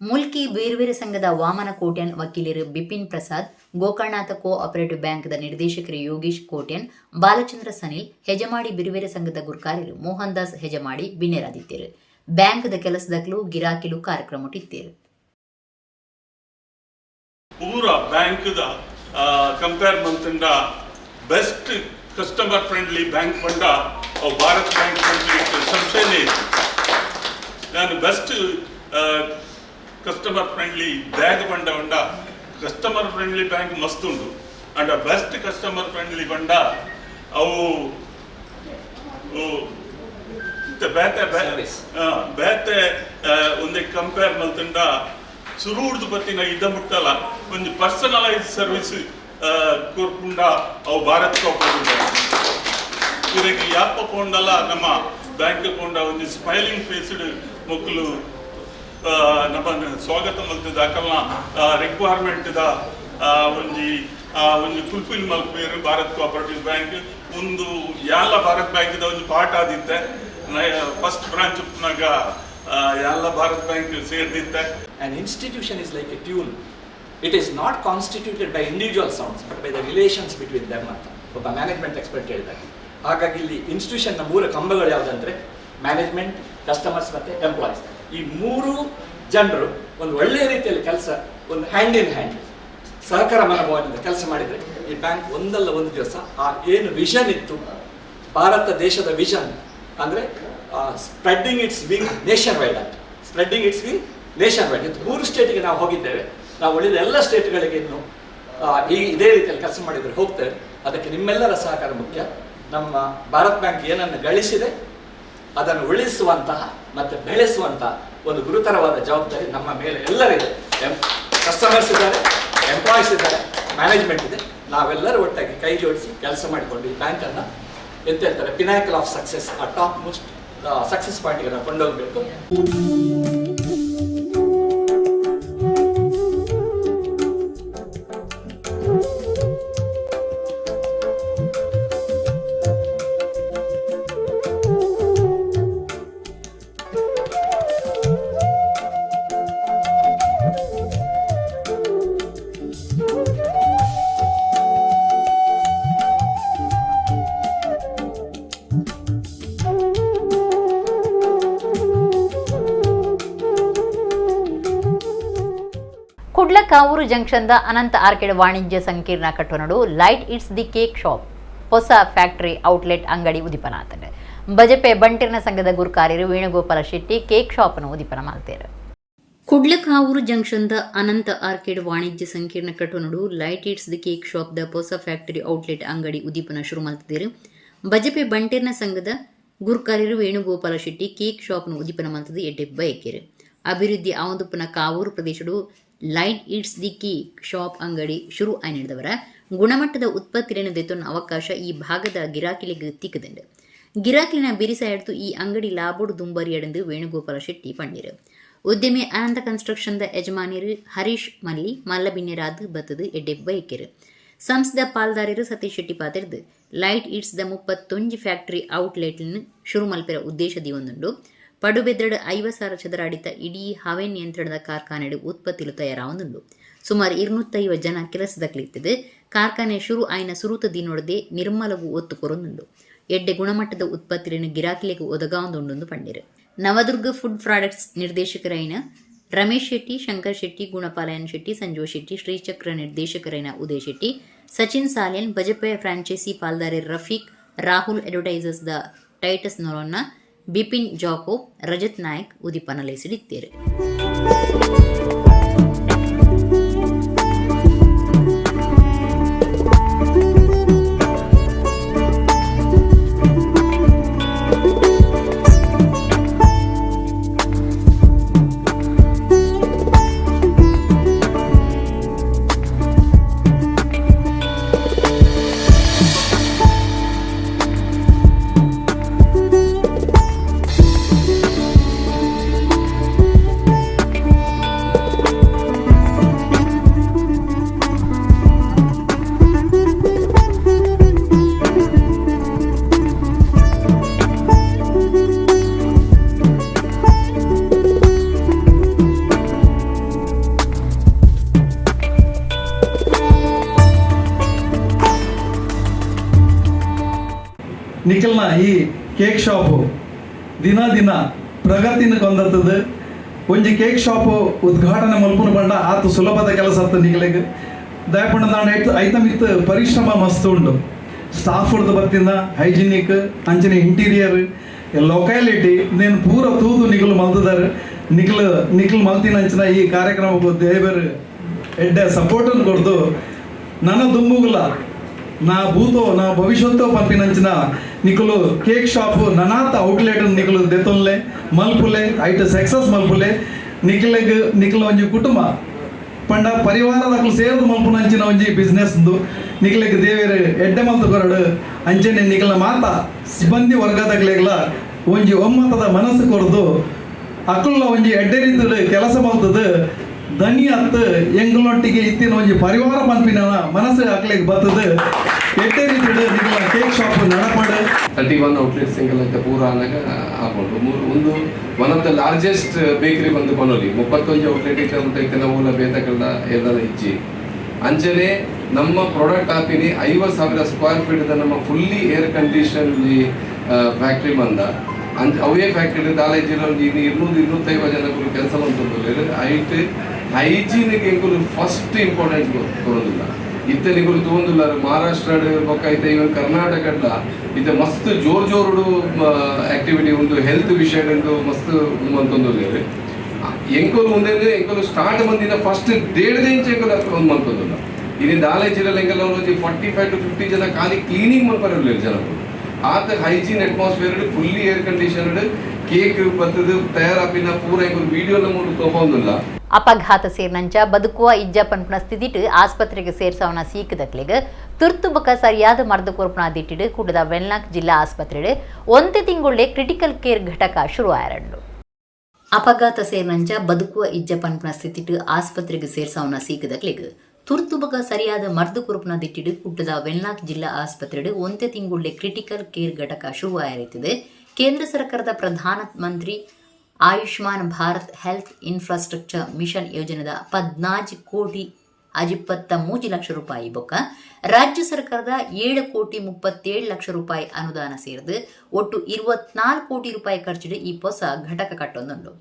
ಮುಲ್ಕಿ ಬೇರ್ಬೇರೆ ಸಂಘದ ವಾಮನ ಕೋಟ್ಯಾನ್, ವಕೀಲರು ಬಿಪಿನ್ ಪ್ರಸಾದ್, ಗೋಕರ್ಣನಾಥ ಕೋ ಆಪರೇಟಿವ್ ಬ್ಯಾಂಕ್ದ ನಿರ್ದೇಶಕರು ಯೋಗೀಶ್ ಕೋಟ್ಯಾನ್, ಬಾಲಚಂದ್ರ ಸನಿಲ್, ಹೆಜಮಾಡಿ ಬಿರುವೇರೆ ಸಂಘದ ಗುರ್ಕಾರ್ಯರು ಮೋಹನ್ ದಾಸ್ ಹೆಜಮಾಡಿ ಬಿನ್ನೆರಾದಿತ್ತೇರು. ಬ್ಯಾಂಕ್ದ ಕೆಲಸದಕ್ಲು ಗಿರಾಕಿಲು ಕಾರ್ಯಕ್ರಮ ಇತ್ತೇರು. ಪೂರ ಬ್ಯಾಂಕ್ದ ಕಂಪೇರ್ ಮಂತಂಡ ಬೆಸ್ಟ್ ಕಸ್ಟಮರ್ ಫ್ರೆಂಡ್ಲಿ ಬ್ಯಾಂಕ್ ಪಂಡ ಅವು ಭಾರತ್ ಬ್ಯಾಂಕ್ ಸಂಶಯನೇ. ನಾನು ಬೆಸ್ಟ್ ಕಸ್ಟಮರ್ ಫ್ರೆಂಡ್ಲಿ ಬ್ಯಾಂಕ್ ಪಂಡ ಪಂಡ ಕಸ್ಟಮರ್ ಫ್ರೆಂಡ್ಲಿ ಬ್ಯಾಂಕ್ ಮಸ್ತ್ ಉಂಡು. ಅಂಡ ಬೆಸ್ಟ್ ಕಸ್ಟಮರ್ ಫ್ರೆಂಡ್ಲಿ ಪಂಡ ಅವು ಬೇತೆ ಬೇತೆ ಒಂದೇ ಕಂಪೇರ್ ಮಲ್ತಂಡ ಸುರೂರ್ದು ಬತ್ತಿನ ಇದ್ದ ಮುಟ್ಟಲ್ಲ ಒಂದು ಪರ್ಸನಲೈಸ್ ಸರ್ವಿಸ್ ಕೊರ್ಪುಂಡ ಅವು ಭಾರತ್ ಕೋಪರೇಟಿವ್. ಇರಗೆ ಯಾಪ ಪೋಂಡಲ ನಮ್ಮ ಬ್ಯಾಂಕ್ ಪೋಂಡ ಒಂದು ಸ್ಮೈಲಿಂಗ್ ಫೇಸ್ಡ್ ಮೊಕ್ಕಲು ನಮ್ಮ ಸ್ವಾಗತ ಮಲ್ತದ ಅಕಲ್ನ ರಿಕ್ವೈರ್ಮೆಂಟ್ ದ ಒಂಜಿ ಒಂಜಿ ಫುಲ್ಫಿಲ್ ಮಲ್ಪೇರು ಭಾರತ್ ಕೋಆಪರೇಟಿವ್ ಬ್ಯಾಂಕ್. ಒಂದು ಯಾಲ ಭಾರತ್ ಬ್ಯಾಂಕ್ ದ ಒಂಜಿ ಪಾಠ ಆದಿತ್ತೆ. ಫಸ್ಟ್ ಬ್ರಾಂಚ್ ಉಪ್ಪುನಾಗ ಯಾಲ ಭಾರತ್ ಬ್ಯಾಂಕ್ ಸೇರ್ದಿತ್ತೆ. An institution is like a tune. It is not constituted by individual sounds, but by the relations between them ಅಂತ ಒಬ್ಬ ಮ್ಯಾನೇಜ್ಮೆಂಟ್ ಎಕ್ಸ್ಪರ್ಟ್ ಹೇಳಿದ್ದಾರೆ. ಹಾಗಾಗಿ ಇಲ್ಲಿ ಇನ್ಸ್ಟಿಟ್ಯೂಷನ್ನ ಮೂರು ಕಂಬಗಳು ಯಾವುದಂದ್ರೆ ಮ್ಯಾನೇಜ್ಮೆಂಟ್, ಕಸ್ಟಮರ್ಸ್ ಮತ್ತು ಎಂಪ್ಲಾಯೀಸ್. ಈ ಮೂರು ಜನರು ಒಂದು ಒಳ್ಳೆಯ ರೀತಿಯಲ್ಲಿ ಕೆಲಸ, ಒಂದು ಹ್ಯಾಂಡ್ ಇನ್ ಹ್ಯಾಂಡ್ ಸಹಕಾರ ಮನೋಭಾವದಿಂದ ಕೆಲಸ ಮಾಡಿದರೆ ಈ ಬ್ಯಾಂಕ್ ಒಂದಲ್ಲ ಒಂದು ದಿವಸ ಆ ಏನು ವಿಷನ್ ಇತ್ತು, ಭಾರತ ದೇಶದ ವಿಷನ್ ಅಂದರೆ spreading its wing nation wide ಅಂತ, spreading its wing nation wide. ಇದು ಮೂರು ಸ್ಟೇಟಿಗೆ ನಾವು ಹೋಗಿದ್ದೇವೆ. ನಾವು ಉಳಿದ ಎಲ್ಲ ಸ್ಟೇಟ್ಗಳಿಗೆ ಇನ್ನು ಈ ಇದೇ ರೀತಿಯಲ್ಲಿ ಕೆಲಸ ಮಾಡಿದರೆ ಹೋಗ್ತೇವೆ. ಅದಕ್ಕೆ ನಿಮ್ಮೆಲ್ಲರ ಸಹಕಾರ ಮುಖ್ಯ. ನಮ್ಮ ಭಾರತ್ ಬ್ಯಾಂಕ್ ಏನನ್ನು ಗಳಿಸಿದೆ ಅದನ್ನು ಉಳಿಸುವಂತಹ ಮತ್ತು ಬೆಳೆಸುವಂತಹ ಒಂದು ಗುರುತರವಾದ ಜವಾಬ್ದಾರಿ ನಮ್ಮ ಮೇಲೆ ಎಲ್ಲರಿದೆ. ಕಸ್ಟಮರ್ಸ್ ಇದ್ದಾರೆ, ಎಂಪ್ಲಾಯೀಸ್ ಇದ್ದಾರೆ, ಮ್ಯಾನೇಜ್ಮೆಂಟ್ ಇದೆ. ನಾವೆಲ್ಲರೂ ಒಟ್ಟಾಗಿ ಕೈ ಜೋಡಿಸಿ ಕೆಲಸ ಮಾಡಿಕೊಂಡು ಈ ಬ್ಯಾಂಕನ್ನು ಎಂತ ಹೇಳ್ತಾರೆ ಪಿನಾಕಲ್ ಆಫ್ ಸಕ್ಸಸ್, ಆ ಟಾಪ್ ಮೋಸ್ಟ್ ಸಕ್ಸಸ್ ಪಾಯಿಂಟ್ಗೆ ನಾವು ಕೊಂಡೋಗಬೇಕು. ಕುಡ್ಲ ಕಾವೂರು ಜಂಕ್ಷನ್ದ ಅನಂತ ಆರ್ಕಿಡ್ ವಾಣಿಜ್ಯ ಸಂಕೀರ್ಣ ಕಟ್ಟೋನಡು light it's the cake shop ಹೊಸ ಫ್ಯಾಕ್ಟರಿ ಔಟ್ಲೆಟ್ ಅಂಗಡಿ ಉದಿಪನ ಆತಂಡ್. ಬಜಪೆ ಬಂಟಿರ್ನ ಸಂಘದ ಗುರುಕಾರ್ಯರು ವೇಣುಗೋಪಾಲ ಶೆಟ್ಟಿ ಕೇಕ್ ಶಾಪ್ ಅನ್ನು ಉದಿಪನ ಮಾಡ್ತಾರೆ. ಕುಡ್ಲ ಕಾವೂರು ಜಂಕ್ಷನ್ದ ಅನಂತ ಆರ್ಕಿಡ್ ವಾಣಿಜ್ಯ ಸಂಕೀರ್ಣ ಕಟ್ಟೋನಡು light it's the cake shop the ಹೊಸ ಫ್ಯಾಕ್ಟರಿ ಔಟ್ಲೆಟ್ ಅಂಗಡಿ ಉದಿಪನ ಶುರು ಮಾಡ್ತಿದ್ದೀರು. ಬಜಪೆ ಬಂಟಿರ್ನ ಸಂಘದ ಗುರುಕಾರ್ಯರು ವೇಣುಗೋಪಾಲ ಶೆಟ್ಟಿ ಕೇಕ್ ಶಾಪ್ ಉದಿಪನ ಮಾಡ್ತದೆ ಎಡ್ಡೆ ಬಯಕೇರು. ಅಭಿವೃದ್ಧಿ ಆವಂದುಪ್ಪನ Kavoor ಪ್ರದೇಶಡು light it's the cake shop ಅಂಗಡಿ ಶುರು ಆಯ್ನಿಡ್ದವರ ಗುಣಮಟ್ಟದ ಉತ್ಪತ್ತಿಯನ್ನು ದೆತ್ತೊನ್ನ ಅವಕಾಶ ಈ ಭಾಗದ ಗಿರಾಕಿಲಿಗೆ ತಿಕ್ಕದಂಡು. ಗಿರಾಕಿಲಿನ ಬಿರಿಸ ಎಡ್ತು ಈ ಅಂಗಡಿ ಲಾಬೋಡು ದುಂಬರಿಯಡೆಂದು ವೇಣುಗೋಪಾಲ ಶೆಟ್ಟಿ ಪಂಡಿರು. ಉದ್ಯಮಿ ಅನಂತ ಕನ್ಸ್ಟ್ರಕ್ಷನ್ದ ಯಜಮಾನಿರು ಹರೀಶ್ ಮಲ್ಲಿ ಮಲ್ಲಬಿನ್ನೆರಾದ್ ಬತ್ತದು ಎಡ್ಡೆ ಬೈಕೆರು. ಸಂಸ್ಥೆದ ಪಾಲ್ದಾರರು ಸತೀಶ್ ಶೆಟ್ಟಿ ಪಾತಿರ್ದು light it's the 31 factory outlet ಶುರು ಮಲ್ಪೆರ ಉದ್ದೇಶ ದಿವೊಂದುಂಡು. ಪಡುಬೆದ್ರಡು 50,000 ಚದರ ಅಡಿತ ಇಡೀ ಹವೆ ನಿಯಂತ್ರಣದ ಕಾರ್ಖಾನೆಡು ಉತ್ಪತ್ತಿಲು ತಯಾರಾವೊಂದುಂಡು. ಸುಮಾರು 250 ಜನ ಕೆಲಸದಕ್ಲಿತ್ತದೆ. ಕಾರ್ಖಾನೆ ಶುರು ಆಯ್ನ ಸುರುತ ದಿನೊಡದೆ ನಿರ್ಮಲವು ಒತ್ತು ಕೊರೊಂದುಂಡು. ಎಡ್ಡೆ ಗುಣಮಟ್ಟದ ಉತ್ಪತ್ತಿಯನ್ನು ಗಿರಾಕಿಲಿಗೆ ಒದಗಾವೊಂದುಂಡು ಪಂಡಿರು. ನವದುರ್ಗ ಫುಡ್ ಪ್ರಾಡಕ್ಟ್ಸ್ ನಿರ್ದೇಶಕರೈನ ರಮೇಶ್ ಶೆಟ್ಟಿ, ಶಂಕರ್ ಶೆಟ್ಟಿ, ಗುಣಪಾಲಯನ್ ಶೆಟ್ಟಿ, ಸಂಜೋಯ್ ಶೆಟ್ಟಿ, ಶ್ರೀಚಕ್ರ ನಿರ್ದೇಶಕರೈನ ಉದಯ್ ಶೆಟ್ಟಿ, ಸಚಿನ್ ಸಾಲಿಯನ್, ಬಜಪೆ ಫ್ರಾಂಚೈಸಿ ಪಾಲ್ದಾರೆ Rafeek, Rahul advertisers the Titus Noronha, Bipin Jacob, Rajat Nayak ಉದಿಪನ ಲೇಸಿಡಿತ್ತೇರು. ನಿಖಲ್ನ ಈ ಕೇಕ್ ಶಾಪು ದಿನ ದಿನ ಪ್ರಗತಿನ ಕೊಂದತ್ತದು. ಒಂಜಿ ಕೇಕ್ ಶಾಪು ಉದ್ಘಾಟನೆ ಮಲ್ಪುನ ಪಂಡ ಆತ ಸುಲಭದ ಕೆಲಸ ಅತ್ತ ನಿಖಲಿಗೆ. ದಯಪಂಡ ನಾನು ಐತ ಮಿತ್ತು ಪರಿಶ್ರಮ ಮಸ್ತ್ ಉಂಡು. ಸ್ಟಾಫ್ ಹೊಡೆದು ಬತ್ತಿಂದ ಹೈಜಿನಿಕ್ ಅಂಚನೆ ಇಂಟೀರಿಯರ್ ಲೊಕ್ಯಾಲಿಟಿ ನೇನು ಪೂರ ತೂದು ನಿಗಲು ಮಲ್ತದಾರೆ. ನಿಖಲು ನಿಖಲು ಮಲ್ತಿನ ಅಂಚಿನ ಈ ಕಾರ್ಯಕ್ರಮಕ್ಕೆ ದೇವರು ಎಡ್ಡೆ ಸಪೋರ್ಟನ್ನು ಕೊಡ್ದು ನನ್ನ ದುಂಬುಗುಲ ನಾ ಭೂತೋ ನಾ ಭವಿಷ್ಯತ್ತೋ ಪಂಪಿನಂಚಿನ ನಿಕಲು ಕೇಕ್ ಶಾಪು ನನಾತ ಔಟ್ಲೆಟ್ ನಿಕಲು ದೆತೊನ್ಲೆ ಮಲ್ಪುಲೆ ಐಟ ಸಕ್ಸಸ್ ಮಲ್ಪುಲೆ. ನಿಖಲೆಗ್ ನಿಖಲ ಒಂಜಿ ಕುಟುಂಬ ಪಂಡ ಪರಿವಾರದಕ್ಕಲು ಸೇರ್ದು ಮಲ್ಪುನಂಚಿನ ಒಂಜಿ ಬಿಸ್ನೆಸ್ ನಿಖಲೆಗ್ ದೇವೇರು ಎಡ್ಡೆ ಮಲ್ತು ಕೊರಡು. ಅಂಚನೆ ನಿಖಲ ಮಾತ ಸಿಬ್ಬಂದಿ ವರ್ಗದಗ್ಲೆಗ್ಲ ಒಂಜಿ ಒಮ್ಮತದ ಮನಸ್ಸು ಕೊರದು ಅಕ್ಕುಲ್ಲ ಒಂಜಿ ಎಡ್ಡೆ ರೀತಿಯಲ್ಲಿ ಕೆಲಸ ಮಲ್ತದು ದನಿ ಅತ್ತು ಎಂಗ್ಲೊಟ್ಟಿಗೆ ಇತ್ತಿನ ಒಂಜಿ ಪರಿವಾರ ಪನ್ಪಿನ ಮನಸ್ಸು ಅಕ್ಲೆಗ್ ಬರ್ತದೆ. ಎಡ್ಡೆ ರೀತಿಯಲ್ಲಿ ನಿಖಲ ಕೇಕ್ ಶಾಪ್ ನಡಪಡು. 31 ಔಟ್ಲೆಟ್ಸ್ ಎಂಗೆಲ್ಲ ಪೂರ ಆನಾಗ ಹಾಕೊಂಡು ಒಂದು one of the largest bakery ಬಂದು ಪನೋಲಿ 31 ಔಟ್ಲೆಟ್ ಇತ್ತ ಇತ್ತೆ ನಾವು ಬೇತಕಲ್ದ ಎಲ್ಲ ಇಜ್ಜಿ. ಅಂಚನೆ ನಮ್ಮ ಪ್ರಾಡಕ್ಟ್ ಹಾಪಿನಿ 50,000 ಸ್ಕ್ವೇರ್ ಫೀಟ್ ನಮ್ಮ fully air condition factory ಬಂದ ಅವೇ ಫ್ಯಾಕ್ಟ್ರಿ ದಾಲ ಇಜ್ಜಿರ 200-250 ಜನಗಳು ಕೆಲಸ ಬಂತು. ಐಟ್ ಹೈಜೀನಿಗೆ ಎಂಕುಲು ಫಸ್ಟ್ ಇಂಪಾರ್ಟೆನ್ಸ್ ಕೊಡೋದಿಲ್ಲ. ಇತ್ತೆ ನಿಗುಲು ತೂವೊಂದುಲ್ಲ ಮಹಾರಾಷ್ಟ್ರ ಬೊಕ್ಕ ಐತೆ ಇವನ್ ಕರ್ನಾಟಕಡ್ಲ ಇತ್ತೆ ಮಸ್ತ್ ಜೋರ್ ಜೋರುಡು ಆಕ್ಟಿವಿಟಿ ಉಂಡು ಹೆಲ್ತ್ ವಿಷಯ ಉಂಡು ಮಸ್ತ್ ಮಂತೊಂದುಲ್ಲೆರ್. ಎಂಕುಲು ಉಂದೆ ಎಂಕುಲು ಸ್ಟಾರ್ಟ್ ಬಂದಿನ ಫಸ್ಟ್ 1.5 ಇಂಚ್ ಎಂಕುಲು ಒಂದು ಮಂತೊಂದುಲ್ಲ. ಇನ್ನು ದಾಲ ಇಜ್ಜಿರಲ್ಲ ಎಂಕಲ್ಲ ಒಂಜಿ 45 to 50 ಜನ ಖಾಲಿ ಕ್ಲೀನಿಂಗ್ ಮಲ್ಪರೆ ಜನಗಳು. ಆತ hygiene atmosphere fully air conditioned cake ಬತ್ತದು ತಯಾರಾಪಿನ ಪೂರ ಎಂಕುಲು ವಿಡಿಯೋ ಮೂರು ತಗೊಂಡಿಲ್ಲ. ಅಪಘಾತ ಸೇರಿನಂಚ ಬದುಕುವ ಇಜ್ಜ ಪನ್ಪುನ ಸ್ಥಿತಿಟ್ ಆಸ್ಪತ್ರೆಗೆ ಸೇರ್ಸವನ ಸೀಕದಕ್ಲೆಗ್ ತುರ್ತು ಬೊಕ ಸರಿಯಾದ ಮರ್ದು ಕೊರ್ಪುನ ದಿಟ್ಟಿಡು ಕೂಡದ ವೆನ್ಲಾಕ್ ಜಿಲ್ಲಾ ಆಸ್ಪತ್ರೆಡ್ ಒಂತೆ ತಿಂಗುಳ್ಳೆ ಕ್ರಿಟಿಕಲ್ ಕೇರ್ ಘಟಕ ಶುರು ಆಯರಂಡು. ಅಪಘಾತ ಸೇರಿನಂಚ ಬದುಕುವ ಇಜ್ಜ ಪನ್ಪುನ ಸ್ಥಿತಿಟ್ ಆಸ್ಪತ್ರೆಗೆ ಸೇರ್ಸವನ ಸೀಕದಕ್ಲೆಗ್ ತುರ್ತು ಬೊಕ ಸರಿಯಾದ ಮರ್ದು ಕೊರ್ಪುನ ದಿಟ್ಟಿಡು ಕುಡ್ಲದ ವೆನ್ಲಾಕ್ ಜಿಲ್ಲಾ ಆಸ್ಪತ್ರೆಡ್ ಒಂತೆ ತಿಂಗುಳ್ಳೆ ಕ್ರಿಟಿಕಲ್ ಕೇರ್ ಘಟಕ ಶುರು ಆಯರಿತ್ತದೆ. ಕೇಂದ್ರ ಸರ್ಕಾರದ Pradhan Mantri Ayushman Bharat health infrastructure mission ಯೋಜನೆದ 14 ಕೋಟಿ 23 ಲಕ್ಷ ರೂಪಾಯಿ ಬೊಕ್ಕ ರಾಜ್ಯ ಸರ್ಕಾರದ 7 ಕೋಟಿ 37 ಲಕ್ಷ ರೂಪಾಯಿ ಅನುದಾನ ಸೇರಿದು ಒಟ್ಟು 24 ಕೋಟಿ ರೂಪಾಯಿ ಖರ್ಚಿಡು ಈ ಹೊಸ ಘಟಕ ಕಟ್ಟೊಂದುಂಡು.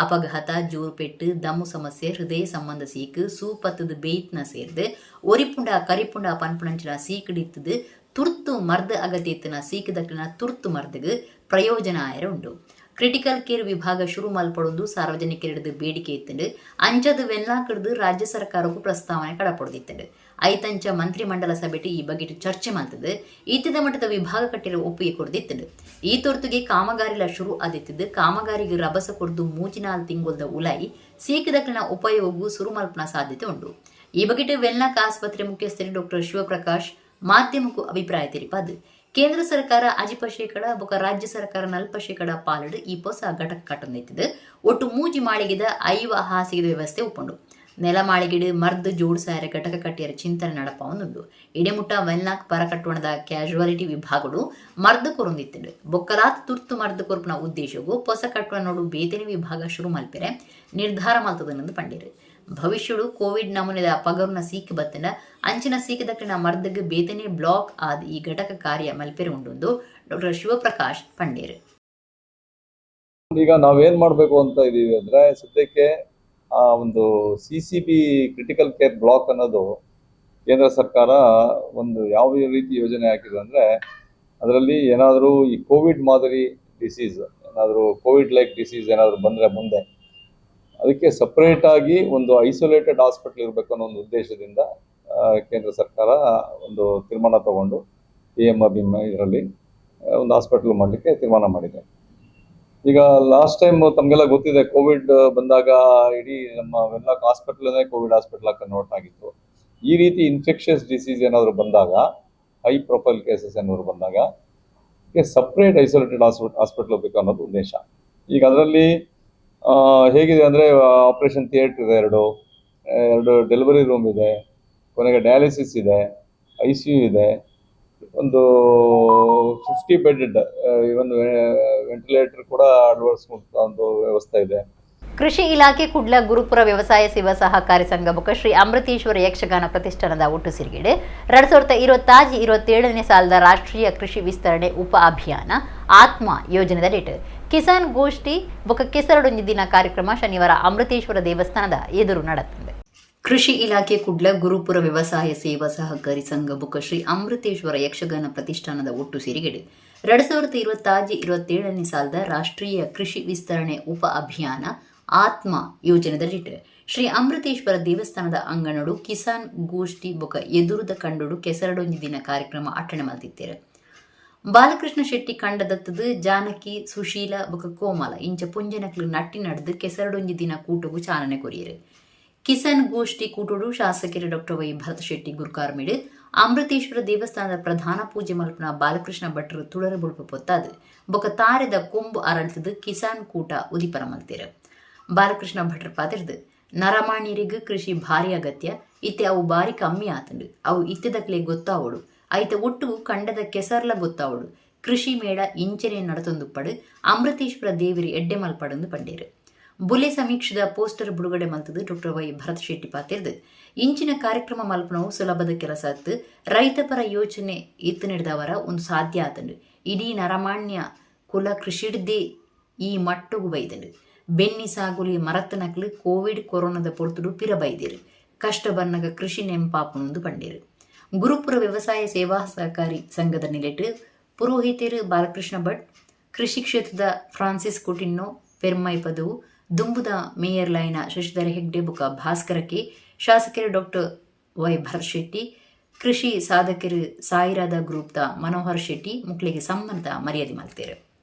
ಅಪಘಾತ, ಜೋರುಪೆಟ್ಟು, ದಮ್ಮು ಸಮಸ್ಯೆ, ಹೃದಯ ಸಂಬಂಧ ಸೀಕು, ಸೂಪತ್ತದ ಬೇಯ್ತ್ನ ಸೇರಿದು ಒರಿಪುಂಡ ಕರಿಪುಂಡ ಪನ್ಪುಣಂಚಿನ ಸೀಕಿಡಿತ್ತದು ತುರ್ತು ಮರ್ದು ಅಗತ್ಯ ಇತ್ತಿನ ಸೀಕದಕ್ಕಿನ ತುರ್ತು ಮರ್ದಿಗೆ ಪ್ರಯೋಜನ ಆಯರ ಉಂಡು. ಕ್ರಿಟಿಕಲ್ ಕೇರ್ ವಿಭಾಗ ಶುರು ಮಲ್ಪಡೊಂದು ಸಾರ್ವಜನಿಕರಿಡದು ಬೇಡಿಕೆ ಇತ್ತಂಡು. ಅಂಚದ ವೆನ್ಲಾಕಿಡ್ದು ರಾಜ್ಯ ಸರ್ಕಾರಕ್ಕೂ ಪ್ರಸ್ತಾವನೆ ಕಡಪೊಡ್ದಿತ್ತಂಡು. ಐತಂಚ ಮಂತ್ರಿಮಂಡಲ ಸಭೆಟ್ ಈ ಬಗ್ಗೆ ಚರ್ಚೆ ಮಲ್ತದು ಈತದ ಮಟ್ಟದ ವಿಭಾಗ ಕಟ್ಟಿರ ಒಪ್ಪಿಗೆ ಕೊಡ್ದಿತ್ತಂಡು. ಈ ತೊರ್ತುಗೆ ಕಾಮಗಾರಿಲ ಶುರು ಆದಿತ್ತಿದ್ದು ಕಾಮಗಾರಿಗೆ ರಭಸ ಕೊಡ್ದು 3-4 ತಿಂಗೊಲ್ದ ಉಲಾಯಿ ಸೀಕದಕ್ಕಿನ ಉಪಯೋಗವು ಶುರು ಮಲ್ಪನ ಸಾಧ್ಯತೆ ಉಂಡು. ಈ ಬಗ್ಗೆ ವೆನ್ಲಾಕ್ ಆಸ್ಪತ್ರೆ ಮುಖ್ಯಸ್ಥರು ಡಾಕ್ಟರ್ ಶಿವಪ್ರಕಾಶ್ ಮಾಧ್ಯಮಕ್ಕೂ ಅಭಿಪ್ರಾಯ ತಿಳಿಪಾದು ಕೇಂದ್ರ ಸರ್ಕಾರ 5% ಬೊಕ ರಾಜ್ಯ ಸರ್ಕಾರ 40% ಪಾಲಡು ಈ ಹೊಸ ಘಟಕ ಕಟ್ಟೊಂದಿತ್ತಿದ್ದು. ಒಟ್ಟು 3 ಮಾಳಿಗೆದ 5 ಹಾಸಿಗೆದ ವ್ಯವಸ್ಥೆ ಒಪ್ಪುಂಡು. ನೆಲ ಮಾಳಿಗೆಡು ಮರ್ದು ಜೋಡ್ಸಾರ ಘಟಕ ಕಟ್ಟಿಯರ ಚಿಂತನೆ ನಡಪವೊಂದುಂಡು. ಇಡೆಮುಟ್ಟ ವೆನ್ಲಾಕ್ ಪರಕಟ್ಟುವಣದ ಕ್ಯಾಶುವಾಲಿಟಿ ವಿಭಾಗಡು ಮರ್ದು ಕೊರೊಂದಿತ್ತುಂಡು. ಬೊಕ್ಕಲಾತ್ ತುರ್ತು ಮರ್ದು ಕೊರ್ಪುನ ಉದ್ದೇಶಗೂ ಹೊಸ ಕಟ್ಟುವ ನೋಡು ಬೇತನೆ ವಿಭಾಗ ಶುರು ಮಲ್ಪೆರೆ ನಿರ್ಧಾರ ಮಲ್ತದನೆಂದು ಪಂಡಿರು. ಭವಿಷ್ಯಡು ಕೋವಿಡ್ ನಮೂನೆದ ಪಗರುನ ಸೀಕ್ ಬತ್ತಂಡ ಅಂಚಿನ ಸೀಕದಕ್ಕಿನ ಮರ್ದಗ್ ಬೇತನೆ ಬ್ಲಾಕ್ ಆದ್ ಈ ಘಟಕ ಕಾರ್ಯ ಮಲ್ಪೆರೆ ಉಂಡು ಡಾಕ್ಟರ್ ಶಿವಪ್ರಕಾಶ್ ಪಂಡೇರು. ಈಗ ನಾವೇನ್ ಮಾಡಬೇಕು ಅಂತ ಇದೀವಿ ಅಂದ್ರೆ ಸದ್ಯಕ್ಕೆ ಆ ಒಂದು CCB critical care block ಅನ್ನೋದು ಕೇಂದ್ರ ಸರ್ಕಾರ ಒಂದು ಯಾವ ರೀತಿ ಯೋಜನೆ ಹಾಕಿದೆ ಅಂದ್ರೆ ಅದರಲ್ಲಿ ಏನಾದರೂ ಈ ಕೋವಿಡ್ ಮಾದರಿ ಡಿಸೀಸ್ ಏನಾದರೂ Covid like disease ಏನಾದರೂ ಬಂದರೆ ಮುಂದೆ ಅದಕ್ಕೆ ಸಪ್ರೇಟಾಗಿ ಒಂದು ಐಸೋಲೇಟೆಡ್ ಹಾಸ್ಪಿಟಲ್ ಇರಬೇಕು ಅನ್ನೋ ಒಂದು ಉದ್ದೇಶದಿಂದ ಕೇಂದ್ರ ಸರ್ಕಾರ ಒಂದು ತೀರ್ಮಾನ ತಗೊಂಡು ಎ.ಎಂ. ಬಿಮ್ ಇದರಲ್ಲಿ ಒಂದು ಹಾಸ್ಪಿಟಲ್ ಮಾಡಲಿಕ್ಕೆ ತೀರ್ಮಾನ ಮಾಡಿದೆ. ಈಗ ಲಾಸ್ಟ್ ಟೈಮ್ ತಮಗೆಲ್ಲ ಗೊತ್ತಿದೆ, ಕೋವಿಡ್ ಬಂದಾಗ ಇಡೀ ನಮ್ಮ ವೆನ್ಲಾಕ್ ಹಾಸ್ಪಿಟಲನ್ನೇ ಕೋವಿಡ್ ಹಾಸ್ಪಿಟಲ್ ಆಗಿ ಕನ್ವರ್ಟ್ ಆಗಿತ್ತು. ಈ ರೀತಿ ಇನ್ಫೆಕ್ಷನ್ಸ್ ಡಿಸೀಸ್ ಏನಾದರೂ ಬಂದಾಗ, high profile cases ಏನಾದರೂ ಬಂದಾಗ separate isolated hospital ಬೇಕು ಅನ್ನೋದು ಉದ್ದೇಶ. ಈಗ ಅದರಲ್ಲಿ ಹೇಗಿದೆ ಅಂದರೆ ಆಪ್ರೇಷನ್ ಥಿಯೇಟ್ರ್ ಇದೆ, ಎರಡು ಡೆಲಿವರಿ ರೂಮ್ ಇದೆ, ಕೊನೆಗೆ ಡಯಾಲಿಸಿಸ್ ಇದೆ, ICU ಇದೆ, ಒಂದು 50 ಬೆಡ್ ಇವನ್ ವೆಂಟಿಲೇಟರ್ ಕೂಡ ಅಳವಡಿಸುವಂಥ ಒಂದು ವ್ಯವಸ್ಥೆ ಇದೆ. ಕೃಷಿ ಇಲಾಖೆ ಕುಡ್ಲ ಗುರುಪುರ ವ್ಯವಸಾಯ ಸೇವಾ ಸಹಕಾರಿ ಸಂಘ ಬೊಕ ಶ್ರೀ ಅಮೃತೇಶ್ವರ ಯಕ್ಷಗಾನ ಪ್ರತಿಷ್ಠಾನದ ಒಟ್ಟು ಸಿರಿಗೇಡು 2026-27ನೇ ಸಾಲದ ರಾಷ್ಟ್ರೀಯ ಕೃಷಿ ವಿಸ್ತರಣೆ ಉಪ ಅಭಿಯಾನ ಆತ್ಮ ಯೋಜನೆದಡಿಟ್ ಕಿಸಾನ್ ಗೋಷ್ಠಿ ಬೊಕ ಕೆಸರಡೊಂಜಿ ದಿನ ಕಾರ್ಯಕ್ರಮ ಶನಿವಾರ ಅಮೃತೇಶ್ವರ ದೇವಸ್ಥಾನದ ಎದುರು ನಡೆಯುತ್ತದೆ. ಕೃಷಿ ಇಲಾಖೆ ಕುಡ್ಲ ಗುರುಪುರ ವ್ಯವಸಾಯ ಸೇವಾ ಸಹಕಾರಿ ಸಂಘ ಬೊಕ ಶ್ರೀ ಅಮೃತೇಶ್ವರ ಯಕ್ಷಗಾನ ಪ್ರತಿಷ್ಠಾನದ ಒಟ್ಟು ಸಿರಿಗೇಡು 2026-27ನೇ ಸಾಲದ ರಾಷ್ಟ್ರೀಯ ಕೃಷಿ ವಿಸ್ತರಣೆ ಉಪ ಅಭಿಯಾನ ಆತ್ಮ ಯೋಜನೆದಡಿಟ್ ಶ್ರೀ ಅಮೃತೇಶ್ವರ ದೇವಸ್ಥಾನದ ಅಂಗಣಡು ಕಿಸಾನ್ ಗೋಷ್ಠಿ ಬೊಕ ಎದುರುದ ಕಂಡೋಡು ಕೆಸರಡೊಂಜಿ ದಿನ ಕಾರ್ಯಕ್ರಮ ಅಟ್ಟಣೆ ಮಲ್ತಿತ್ತೇರು. ಬಾಲಕೃಷ್ಣ ಶೆಟ್ಟಿ ಕಂಡದತ್ತದು ಜಾನಕಿ ಸುಶೀಲ ಬೊಕ ಕೋಮಲ ಇಂಚ ಪುಂಜನಕ್ಲು ನಟ್ಟಿ ನಡೆದು ಕೆಸರಡೊಂಜಿ ದಿನ ಕೂಟಗು ಚಾಲನೆ ಕೊರಿಯರು. ಕಿಸಾನ್ ಗೋಷ್ಠಿ ಕೂಟೋಡು ಶಾಸಕರು ಡಾಕ್ಟರ್ ವೈ ಭರತ್ ಶೆಟ್ಟಿ ಗುರ್ಕಾರ್ಮಿಡು ಅಮೃತೇಶ್ವರ ದೇವಸ್ಥಾನದ ಪ್ರಧಾನ ಪೂಜೆ ಮಲ್ಪನ ಬಾಲಕೃಷ್ಣ ಭಟ್ರು ತುಳರ ಬುಳುಪು ಪೊತ್ತಾದು ಬೊಕ ತಾರೆದ ಕೊಂಬು ಅರಳಿತದು ಕಿಸಾನ್ ಕೂಟ ಉದಿಪನ ಮಲ್ತೇರು. ಬಾಲಕೃಷ್ಣ ಭಟ್ರ ಪಾತಿರ್ದು ನರಮಾಣ್ಯರಿಗೂ ಕೃಷಿ ಭಾರಿ ಅಗತ್ಯ, ಇತ್ತೆ ಅವು ಭಾರಿ ಕಮ್ಮಿ ಆತಂಡು, ಅವು ಇತ್ತೆದಕ್ಲೆ ಗೊತ್ತಾವಡು, ಐತ ಒಟ್ಟು ಕಂಡದ ಕೆಸರ್ಲ ಗೊತ್ತಾವಡು, ಕೃಷಿ ಮೇಳ ಇಂಚನೆ ನಡತೊಂದುಪ್ಪಡು ಅಮೃತೇಶ್ವರ ದೇವಿರಿ ಎಡ್ಡೆ ಮಲ್ಪಡಂದು ಪಂಡೇರು. ಬುಲೆ ಸಮೀಕ್ಷೆದ ಪೋಸ್ಟರ್ ಬಿಡುಗಡೆ ಮಲ್ತದು ಡಾಕ್ಟರ್ ವೈ ಭರತ್ ಶೆಟ್ಟಿ ಪಾತಿರ್ದು ಇಂಚಿನ ಕಾರ್ಯಕ್ರಮ ಮಲ್ಪನವು ಸುಲಭದ ಕೆಲಸ ಅತ್ತು, ರೈತಪರ ಯೋಚನೆ ಇತ್ತು ನಡೆದವರ ಒಂದು ಸಾಧ್ಯ ಆತಂಡು, ಇಡೀ ನರಮಾಣ್ಯ ಕುಲ ಕೃಷಿಡ್ದೇ ಈ ಮಟ್ಟಗು ಬೈದಂಡು, ಬೆನ್ನಿ ಸಾಗುಲಿ ಮರತ್ತನಕ್ಲು ಕೋವಿಡ್ ಕೊರೋನಾದ ಪೊರ್ತುಡು ಪಿರ ಬೈದಿರು, ಕಷ್ಟ ಬನ್ನಗ ಕೃಷಿ ನೆಂಪಾಪುನೊಂದು ಪಂಡೇರು. ಗುರುಪುರ ವ್ಯವಸಾಯ ಸೇವಾ ಸಹಕಾರಿ ಸಂಘದ ನಿಲೆಟ್ ಪುರೋಹಿತರು ಬಾಲಕೃಷ್ಣ ಭಟ್, ಕೃಷಿ ಕ್ಷೇತ್ರದ ಫ್ರಾನ್ಸಿಸ್ ಕುಟಿನ್ನೋ ಪೆರ್ಮೈ ಪದವು, ದುಂಬುದ ಮೇಯರ್ ಲೈನ ಶಶಿಧರ ಹೆಗ್ಡೆ ಬುಕ ಭಾಸ್ಕರಕ್ಕೆ, ಶಾಸಕರು ಡಾಕ್ಟರ್ ವೈ ಭರತ್ ಶೆಟ್ಟಿ, ಕೃಷಿ ಸಾಧಕರು ಸಾಯಿರಾದ ಗ್ರೂಪ್ದ ಮನೋಹರ್ ಶೆಟ್ಟಿ ಮುಕ್ಳಿಗೆ ಸಮ್ಮಾನದ ಮರ್ಯಾದೆ ಮಲ್ತೇರು.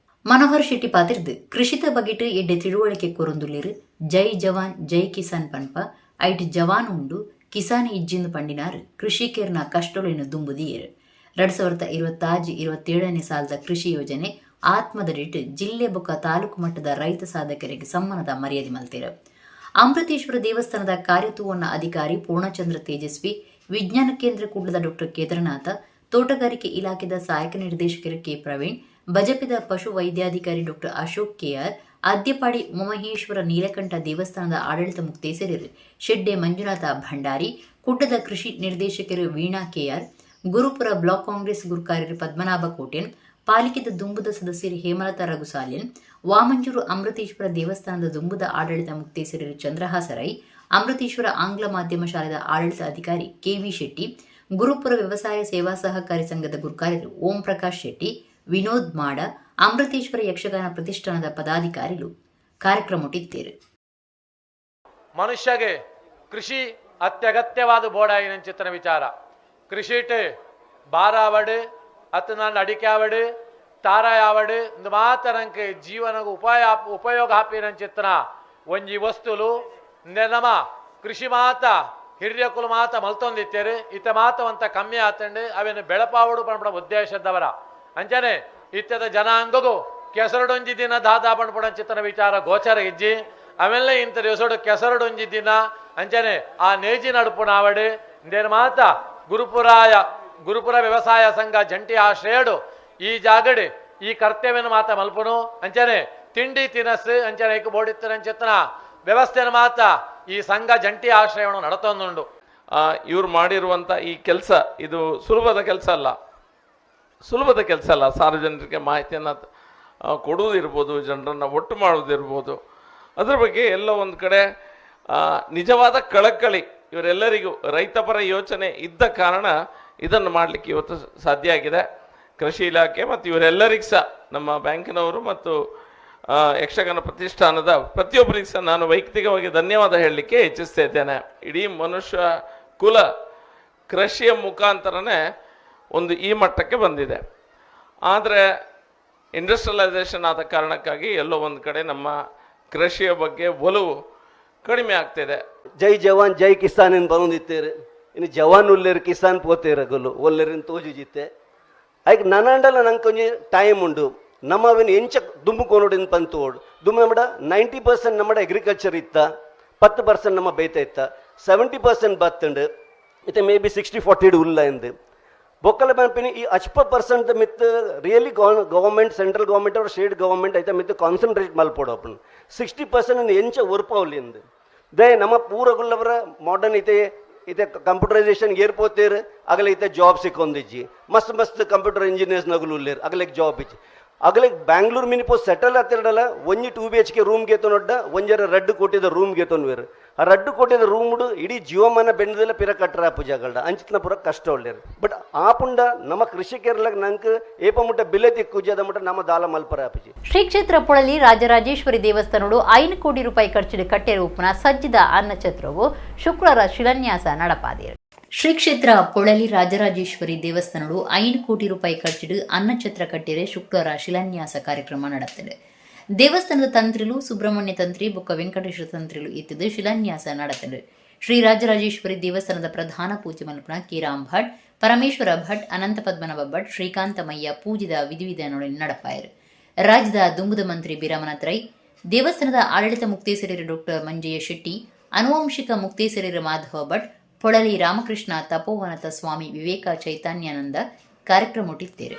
ಮನೋಹರ್ ಶೆಟ್ಟಿ ಪಾತಿರ್ದು ಕೃಷಿತ ಬಗೆಟ್ ಎಡ್ಡೆ ತಿಳುವಳಿಕೆ ಕೊರೊಂದುಲ್ಲೇರು, ಜೈ ಜವಾನ್ ಜೈ ಕಿಸಾನ್ ಪನ್ಪ ಐಟ್ ಜವಾನ್ ಉಂಡು ಕಿಸಾನ್ ಇಜ್ಜಿಂದು ಪಂಡಿನಾರು ಕೃಷಿಕರ್ನ ಕಷ್ಟೊಲೆನು ದುಂಬುದಿಯೇರು. 2026-27ನೇ ಸಾಲದ ಕೃಷಿ ಯೋಜನೆ ಆತ್ಮದಡಿಟ್ಟು ಜಿಲ್ಲೆ ಬೊಕ್ಕ ತಾಲೂಕು ಮಟ್ಟದ ರೈತ ಸಾಧಕರಿಗೆ ಸಮ್ಮಾನದ ಮರ್ಯಾದೆ ಮಲ್ತೇರು. ಅಮೃತೇಶ್ವರ ದೇವಸ್ಥಾನದ ಕಾರ್ಯತೂವನ್ನ ಅಧಿಕಾರಿ ಪೂರ್ಣಚಂದ್ರ ತೇಜಸ್ವಿ, ವಿಜ್ಞಾನ ಕೇಂದ್ರ ಕುಡ್ಲದ ಡಾಕ್ಟರ್ ಕೇದಾರನಾಥ, ತೋಟಗಾರಿಕೆ ಇಲಾಖೆದ ಸಹಾಯಕ ನಿರ್ದೇಶಕರು ಕೆ ಪ್ರವೀಣ್, ಬಜಪೆದ ಪಶು ವೈದ್ಯಾಧಿಕಾರಿ doctor Ashok K R, Adyapadi Umamaheshwara Neelakantha ದೇವಸ್ಥಾನದ ಆಡಳಿತ ಮುಕ್ತೇಸರರು ಶೆಡ್ಡೆ ಮಂಜುನಾಥ ಭಂಡಾರಿ, ಕುಡ್ಲದ ಕೃಷಿ ನಿರ್ದೇಶಕರು ವೀಣಾ K R, Gurupura block Congress ಗುರುಕಾರ್ಯರು Padmanabha ಕೋಟೆನ್, ಪಾಲಿಕೆದ ದುಂಬುದ ಸದಸ್ಯರು ಹೇಮಲತಾ ರಘುಸಾಲಿಯನ್, ವಾಮಂಜೂರು ಅಮೃತೇಶ್ವರ ದೇವಸ್ಥಾನದ ದುಂಬುದ ಆಡಳಿತ ಮುಕ್ತೇಸರರು ಚಂದ್ರಹಾಸ ರೈ, ಅಮೃತೇಶ್ವರ ಆಂಗ್ಲ ಮಾಧ್ಯಮ ಶಾಲೆದ ಆಡಳಿತ ಅಧಿಕಾರಿ ಕೆವಿ ಶೆಟ್ಟಿ, ಗುರುಪುರ ವ್ಯವಸಾಯ ಸೇವಾ ಸಹಕಾರಿ ಸಂಘದ ಗುರುಕಾರ್ಯರು ಓಂ ಪ್ರಕಾಶ್ ಶೆಟ್ಟಿ, ವಿನೋದ್ ಮಾಡ, ಅಮೃತೇಶ್ವರ ಯಕ್ಷಗಾನ ಪ್ರತಿಷ್ಠಾನದ ಪದಾಧಿಕಾರಿಗಳು ಕಾರ್ಯಕ್ರಮಟ್ಟಿತ್ತೇರು. ಮನುಷ್ಯಗೆ ಕೃಷಿ ಅತ್ಯಗತ್ಯವಾದ ಬೋಡಾಯಿನ ವಿಚಾರ. ಕೃಷಿಟ್ ಬಾರಾವಡು ಅತ್ತನಾಂಡ ಅಡಿಕೆ ಆವಡು ತಾರಾಯ ಆವಡು ಇಂದು ಮಾತ್ರ ನಂಗೆ ಜೀವನకు ಉಪಯೋಗ ಆಪಿನಂಚಿತ್ತನ ಒಂಜಿ ವಸ್ತುಲು ನಮ್ಮ ಕೃಷಿ ಮಾತ ಹಿರಿಯಕುಲು ಮಾತ ಮಲ್ತೊಂದಿತ್ತೇರು ಇತ್ತ ಮಾತವಂತ ಕಮ್ಮಿ ಆತಂಡು ಅವೇನು ಬೆಳಪಾವಡು ಪಣಪಡ ಉದ್ದೇಶದವರ ಅಂಚನೆ ಇತ್ಯದ ಜನಾಂಗಗೂ ಕೆಸರಡೊಂಜಿ ದಿನ ದಾದಾ ಪಣಪಡಂಚಿತ್ತನ ವಿಚಾರ ಗೋಚರ ಇಜ್ಜಿ ಅವೆಲ್ಲ ಇಂಥ ದಿವಸಡು ಕೆಸರಡೊಂಜಿ ದಿನ ಅಂಚನೆ ಆ ನೇಜಿ ನಡುಪು ನಾವಡು ಇಂದೇನು ಮಾತ ಗುರುಪುರ ವ್ಯವಸಾಯ ಸಂಘ ಜಂಟಿ ಆಶ್ರಯಡು ಈ ಜಾಗಡೆ ಈ ಕರ್ತವ್ಯನ ಮಾತ ಮಲ್ಪನು ಅಂಚನೆ ತಿಂಡಿ ತಿನಸು ಅಂಚನೆ ಐಕು ಬೋಡಿತ್ತರಂಚಿತ್ತನ ವ್ಯವಸ್ಥೆನ ಮಾತ ಈ ಸಂಘ ಜಂಟಿ ಆಶ್ರಯವನ್ನು ನಡತೊಂದುಂಡು. ಇವರು ಮಾಡಿರುವಂಥ ಈ ಕೆಲಸ ಇದು ಸುಲಭದ ಕೆಲಸ ಅಲ್ಲ, ಸುಲಭದ ಕೆಲಸ ಅಲ್ಲ. ಸಾರ್ವಜನಿಕರಿಗೆ ಮಾಹಿತಿಯನ್ನು ಕೊಡುವುದಿರ್ಬೋದು, ಜನರನ್ನು ಒಟ್ಟು ಮಾಡುವುದಿರ್ಬೋದು, ಅದರ ಬಗ್ಗೆ ಎಲ್ಲ ಒಂದು ಕಡೆ ನಿಜವಾದ ಕಳಕಳಿ ಇವರೆಲ್ಲರಿಗೂ ರೈತಪರ ಯೋಚನೆ ಇದ್ದ ಕಾರಣ ಇದನ್ನು ಮಾಡಲಿಕ್ಕೆ ಇವತ್ತು ಸಾಧ್ಯ ಆಗಿದೆ. ಕೃಷಿ ಇಲಾಖೆ ಮತ್ತು ಇವರೆಲ್ಲರಿಗೂ ಸಹ ನಮ್ಮ ಬ್ಯಾಂಕಿನವರು ಮತ್ತು ಯಕ್ಷಗಾನ ಪ್ರತಿಷ್ಠಾನದ ಪ್ರತಿಯೊಬ್ಬರಿಗೂ ಸಹ ನಾನು ವೈಯಕ್ತಿಕವಾಗಿ ಧನ್ಯವಾದ ಹೇಳಲಿಕ್ಕೆ ಇಚ್ಛಿಸ್ತಾ ಇದ್ದೇನೆ. ಇಡೀ ಮನುಷ್ಯ ಕುಲ ಕೃಷಿಯ ಮುಖಾಂತರನೇ ಒಂದು ಈ ಮಟ್ಟಕ್ಕೆ ಬಂದಿದೆ. ಆದರೆ ಇಂಡಸ್ಟ್ರಿಯಲೈಸೇಷನ್ ಆದ ಕಾರಣಕ್ಕಾಗಿ ಎಲ್ಲೋ ಒಂದು ಕಡೆ ನಮ್ಮ ಕೃಷಿಯ ಬಗ್ಗೆ ಒಲವು ಕಡಿಮೆ ಆಗ್ತಿದೆ. ಜೈ ಜವಾನ್ ಜೈ ಕಿಸಾನ್ ಎಂದು ಬಂದಿತ್ತೇರು, ಇನ್ನು ಜವಾನ್ ಉಲ್ಲೇರು ಕಿಸಾನ್ ಪೋತೇರು ಗೊಲ್ಲು ಒಲ್ಲೇರಿನ ತೋಜುಜಿತ್ತೆ. ಐಕ್ ನನಾಂಡಲ ನಂಗೆ ಕೊಂಚ ಟೈಮ್ ಉಂಡು ನಮ್ಮ ಅವೇನು ಎಂಚ ದುಂಬುಕೋನೋಡಿನ ಪಂತೋಡು ದುಂಬು ನಮ್ಮಡ 90% ನಮ್ಮಡ ಅಗ್ರಿಕಲ್ಚರ್ ಇತ್ತ, 10% ನಮ್ಮ ಬೇತ ಇತ್ತ, 70% ಬತ್ತುಂಡು ಇತ್ತೆ ಮೇ ಬಿ 60-40 ಉಲ್ಲ ಎಂದು. ಬೊಕ್ಕಲ ಪನ್ಪಿನಿ ಈ ಅಚ್ಪ ಪರ್ಸೆಂಟ್ ಮಿತ್ really government central government or state government ಐತ ಮಿತ್ ಕಾನ್ಸಂಟ್ರೇಟ್ ಮಲ್ಪೊಡು ಅಪ್ಪುಂಡು 60% ಎಂಚ ಒರ್ಪಾವಲಿಂದು they ನಮ್ಮ ಪೂರಗುಲ್ಲವರ ಮಾಡರ್ನ್ ಐತೆ ಇತ್ತೆ ಕಂಪ್ಯೂಟರೈಸೇಷನ್ ಏರ್ಪೋತೇರು ಅಗಲ ಇತ್ತೆ ಜಾಬ್ ಸಿಕ್ಕೊಂದಿಜ್ಜಿ ಮಸ್ತ್ ಮಸ್ತ್ ಕಂಪ್ಯೂಟರ್ ಇಂಜಿನಿಯರ್ಸ್ ನಗುಲು ಉಲ್ಲೇರು ಅಗಲಿಗೆ ಜಾಬ್ ಇಜ್ಜಿ ಅಗಲಿಗೆ ಬ್ಯಾಂಗ್ಳೂರ್ ಮಿನಿಪೋ ಸೆಟಲ್ ಆತಿರಡಲ್ಲ ಒಂಜಿ 2 BHK room ಗೆತೊನೊಡ್ಡ ಒಂಜರ 2 ಕೋಟಿದ ರೂಮ್ ಗೆತೊನ್ವೇರು ಆ 2 ಕೋಟಿದ ರೂಮ್ ಇಡೀ ಜೀವಮಾನ ಬೆಂಡದೆಲ್ಲ ಪಿರ ಕಟ್ಟರ ಪೂಜಾಗಳ್ಡ ಅಂಚಿನ ಪೂರ ಕಷ್ಟ ಉಳ್ಳೇರು ಬಟ್ ಆಪುಂಡ ನಮ್ಮ ಕೃಷಿಕರ್ಲಾಗ ನಂಗೆ ಏಪ ಮುಟ್ಟ ಬಿಲೆ ತಿಕ್ಕುಜಿ ಅದ ಮುಟ್ಟ ನಮ್ಮ ದಾಲ ಮಲ್ಪರ ಆಪುಜಿ. ಶ್ರೀ ಕ್ಷೇತ್ರ ಪೊಳಲಿ ರಾಜರಾಜೇಶ್ವರಿ ದೇವಸ್ಥಾನಡು 5 ಕೋಟಿ ರೂಪಾಯಿ ಖರ್ಚಿನ ಕಟ್ಟೆರೂಪನ ಸಜ್ಜಿದ ಅನ್ನಛತ್ರವು ಶುಕ್ರವಾರ ಶಿಲಾನ್ಯಾಸ ನಡಪಾದಿರು. ಶ್ರೀ ಕ್ಷೇತ್ರ ಪೊಳಲಿ ರಾಜರಾಜೇಶ್ವರಿ ದೇವಸ್ಥಾನಡು 5 ಕೋಟಿ ರೂಪಾಯಿ ಖರ್ಚಿಡು ಅನ್ನಛತ್ರ ಕಟ್ಟಿರೆ ಶುಕ್ರವಾರ ಶಿಲಾನ್ಯಾಸ ಕಾರ್ಯಕ್ರಮ ನಡೆತಿದೆ. ದೇವಸ್ಥಾನದ ತಂತ್ರಿಲು ಸುಬ್ರಹ್ಮಣ್ಯ ತಂತ್ರಿ ಬೊಕ್ಕ ವೆಂಕಟೇಶ್ವರ ತಂತ್ರಿಲು ಇತ್ತಿದ್ದು ಶಿಲಾನ್ಯಾಸ ನಡೆತಿದೆ. ಶ್ರೀ ರಾಜರಾಜೇಶ್ವರಿ ದೇವಸ್ಥಾನದ ಪ್ರಧಾನ ಪೂಜೆ ಮಲ್ಪನ ಕಿರಾಮ್ ಭಟ್, ಪರಮೇಶ್ವರ ಭಟ್, ಅನಂತ ಪದ್ಮನಾಭ ಭಟ್, ಶ್ರೀಕಾಂತಮಯ್ಯ ಪೂಜಿದ ವಿಧಿವಿಧಾನಗಳನ್ನು ನಡಪಾಯರು. ರಾಜ್ಯದ ದುಂಗುದ ಮಂತ್ರಿ ಬಿರಾಮನಾಥ್ ರೈ, ದೇವಸ್ಥಾನದ ಆಡಳಿತ ಮುಕ್ತೇಸರಿಯರು ಡಾಕ್ಟರ್ ಮಂಜಯ್ಯ ಶೆಟ್ಟಿ, ಅನುವಂಶಿಕ ಮುಕ್ತೇಸರಿಯರು ಮಾಧವ ಭಟ್, ಪೊಳಲಿ ರಾಮಕೃಷ್ಣ ತಪೋವನತ ಸ್ವಾಮಿ ವಿವೇಕ ಚೈತನ್ಯಾನಂದ ಕಾರ್ಯಕ್ರಮ ಇಟ್ಟಿದ್ದಾರೆ.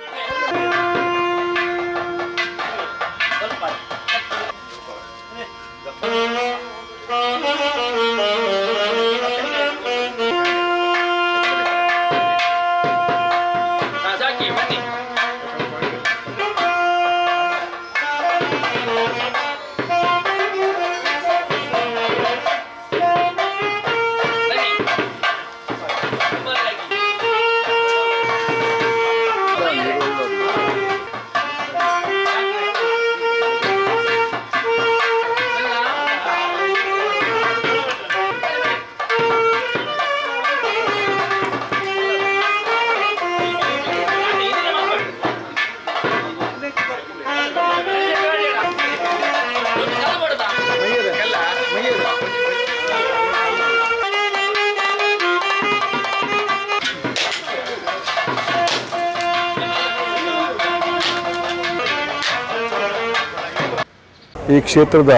ಈ ಕ್ಷೇತ್ರದ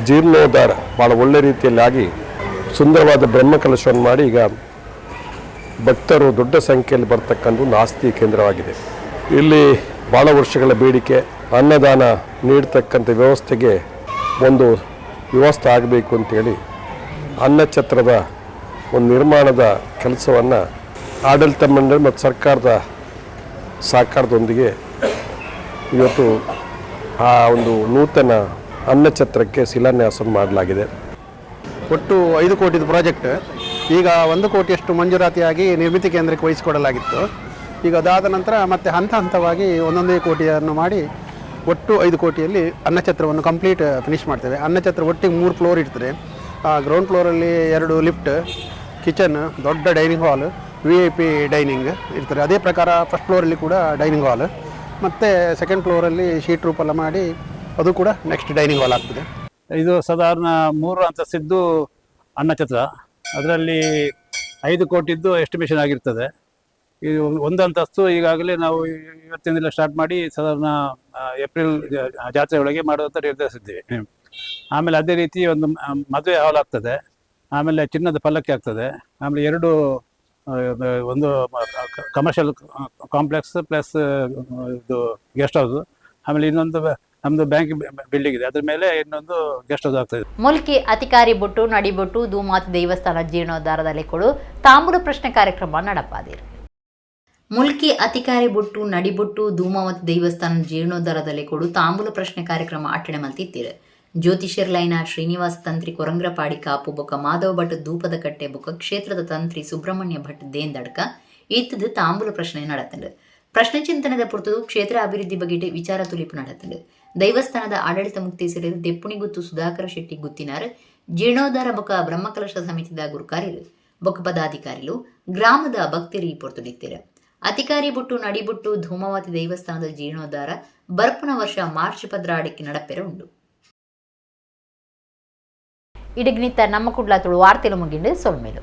ಜೀರ್ಣೋದ್ಧಾರ ಭಾಳ ಒಳ್ಳೆ ರೀತಿಯಲ್ಲಿ ಆಗಿ ಸುಂದರವಾದ ಬ್ರಹ್ಮಕಲಶವನ್ನು ಮಾಡಿ ಈಗ ಭಕ್ತರು ದೊಡ್ಡ ಸಂಖ್ಯೆಯಲ್ಲಿ ಬರ್ತಕ್ಕಂಥ ಒಂದು ಆಸ್ತಿ ಕೇಂದ್ರವಾಗಿದೆ. ಇಲ್ಲಿ ಭಾಳ ವರ್ಷಗಳ ಬೇಡಿಕೆ ಅನ್ನದಾನ ನೀಡ್ತಕ್ಕಂಥ ವ್ಯವಸ್ಥೆಗೆ ಒಂದು ವ್ಯವಸ್ಥೆ ಆಗಬೇಕು ಅಂತೇಳಿ ಅನ್ನಛತ್ರದ ಒಂದು ನಿರ್ಮಾಣದ ಕೆಲಸವನ್ನು ಆಡಳಿತ ಮಂಡಳಿ ಮತ್ತು ಸರ್ಕಾರದ ಸಹಕಾರದೊಂದಿಗೆ ಇವತ್ತು ಆ ಒಂದು ನೂತನ ಅನ್ನಛತ್ರಕ್ಕೆ ಶಿಲಾನ್ಯಾಸ ಮಾಡಲಾಗಿದೆ. ಒಟ್ಟು 5 ಕೋಟಿದ ಪ್ರಾಜೆಕ್ಟ್ ಈಗ 1 ಕೋಟಿಯಷ್ಟು ಮಂಜೂರಾತಿಯಾಗಿ ನಿರ್ಮಿತಿ ಕೇಂದ್ರಕ್ಕೆ ವಹಿಸಿಕೊಡಲಾಗಿತ್ತು. ಈಗ ಅದಾದ ನಂತರ ಮತ್ತೆ ಹಂತ ಹಂತವಾಗಿ 1 ಕೋಟಿಯನ್ನು ಮಾಡಿ ಒಟ್ಟು 5 ಕೋಟಿಯಲ್ಲಿ ಅನ್ನಛತ್ರವನ್ನು ಕಂಪ್ಲೀಟ್ ಫಿನಿಶ್ ಮಾಡ್ತೇವೆ. ಅನ್ನಛತ್ರ ಒಟ್ಟಿಗೆ 3 ಫ್ಲೋರ್ ಇರ್ತದೆ. ಗ್ರೌಂಡ್ ಫ್ಲೋರಲ್ಲಿ 2 ಲಿಫ್ಟ್, ಕಿಚನ್, ದೊಡ್ಡ ಡೈನಿಂಗ್ ಹಾಲ್, VIP dining ಇರ್ತದೆ. ಅದೇ ಪ್ರಕಾರ ಫಸ್ಟ್ ಫ್ಲೋರಲ್ಲಿ ಕೂಡ ಡೈನಿಂಗ್ ಹಾಲ್ ಮತ್ತು ಸೆಕೆಂಡ್ ಫ್ಲೋರಲ್ಲಿ ಶೀಟ್ ರೂಪೆಲ್ಲ ಮಾಡಿ ಅದು ಕೂಡ ನೆಕ್ಸ್ಟ್ ಡೈನಿಂಗ್ ಹಾಲ್ ಆಗ್ತದೆ. ಇದು ಸಾಧಾರಣ 3 ಅಂತಸ್ತಿದ್ದು ಅನ್ನಛತ್ರ, ಅದರಲ್ಲಿ 5 ಕೋಟಿದ್ದು ಎಸ್ಟಿಮೇಷನ್ ಆಗಿರ್ತದೆ. ಇದು ಒಂದು ಅಂತಸ್ತು ಈಗಾಗಲೇ ನಾವು ಇವತ್ತಿನಿಂದಲೇ ಸ್ಟಾರ್ಟ್ ಮಾಡಿ ಸಾಧಾರಣ ಏಪ್ರಿಲ್ ಜಾತ್ರೆ ಒಳಗೆ ಮಾಡುವಂತ ನಿರ್ಧರಿಸಿದ್ದೀವಿ. ಆಮೇಲೆ ಅದೇ ರೀತಿ ಒಂದು ಮದುವೆ ಹಾಲ್ ಆಗ್ತದೆ, ಆಮೇಲೆ ಚಿನ್ನದ ಪಲ್ಲಕ್ಕಿ ಆಗ್ತದೆ, ಆಮೇಲೆ 2 ಒಂದು ಕಮರ್ಷಿಯಲ್ ಕಾಂಪ್ಲೆಕ್ಸ್ ಪ್ಲಸ್ ಇದು ಗೆಸ್ಟ್ ಹೌಸ್, ಆಮೇಲೆ ಇನ್ನೊಂದು ನಮ್ಮದು ಬ್ಯಾಂಕ್ ಬಿಲ್ಡಿಂಗ್ ಇದೆ, ಅದ್ರ ಮೇಲೆ ಇನ್ನೊಂದು ಗೆಸ್ಟ್ ಹೌಸ್ ಆಗ್ತದೆ. ಮುಲ್ಕಿ ಅಧಿಕಾರಿ ಬೊಟ್ಟು ನಡಿಬೊಟ್ಟು ಧೂಮಾತಿ ದೇವಸ್ಥಾನ ಜೀರ್ಣೋದ್ಧಾರದಲ್ಲಿ ಕೊಡು ತಾಂಬೂಲ ಪ್ರಶ್ನೆ ಕಾರ್ಯಕ್ರಮ ನಡಪಾದಿರು. ಮುಲ್ಕಿ ಅಧಿಕಾರಿ ಬೊಟ್ಟು ನಡಿಬೊಟ್ಟು ಧೂಮಾವತಿ ದೇವಸ್ಥಾನ ಜೀರ್ಣೋದ್ಧಾರದಲ್ಲಿ ಕೊಡು ತಾಂಬೂಲ ಪ್ರಶ್ನೆ ಕಾರ್ಯಕ್ರಮ ಅಟ್ಟಣೆ ಮಲ್ತಿತ್ತೀರು. ಜ್ಯೋತಿಷರ್ಲೈನ ಶ್ರೀನಿವಾಸ ತಂತ್ರಿ ಕೊರಂಗ್ರಪಾಡಿ ಕಾಪು ಬೊಕ್ಕ ಮಾಧವ ಭಟ್ ಧೂಪದ ಕಟ್ಟೆ ಬೊಕ್ಕ ಕ್ಷೇತ್ರದ ತಂತ್ರಿ ಸುಬ್ರಹ್ಮಣ್ಯ ಭಟ್ ದೇಂದಡ್ಕ ಇತ್ತದು ತಾಂಬೂಲ ಪ್ರಶ್ನೆ ನಡತಂಡು. ಪ್ರಶ್ನೆ ಚಿಂತನದ ಪುರ್ತದು ಕ್ಷೇತ್ರ ಅಭಿವೃದ್ಧಿ ಬಗ್ಗೆ ವಿಚಾರ ತುಲಿಪು ನಡತಂಡು. ದೈವಸ್ಥಾನದ ಆಡಳಿತ ಮುಕ್ತೇಸರು ದೆಪ್ಪುಣಿಗುತ್ತು ಸುಧಾಕರ ಶೆಟ್ಟಿ ಗುತ್ತಿನಾರ್, ಜೀರ್ಣೋದ್ಧಾರ ಬೊಕ್ಕ ಬ್ರಹ್ಮಕಲಶ ಸಮಿತಿದ ಗುರುಕಾರ್ಯರು ಬೊಕ್ಕ ಪದಾಧಿಕಾರಿಲು ಗ್ರಾಮದ ಭಕ್ತರಿ ಪೊರ್ತುಡಿತ್ತೀರ. ಅಧಿಕಾರಿ ಬುಟ್ಟು ನಡಿಬುಟ್ಟು ಧೂಮಾವತಿ ದೇವಸ್ಥಾನದ ಜೀರ್ಣೋದ್ಧಾರ ಬರ್ಪುನ ವರ್ಷ ಮಾರ್ಚ್ 12 ನಡಪೆರ ಉಂಡು. ಇಡಗ್ನಿತ ನಮ್ಮ ಕುಡ್ಲ ತುಳು ವಾರ್ತೆಲು ಮುಗಿಂಡು ಸೊಲ್ಮೇಲು.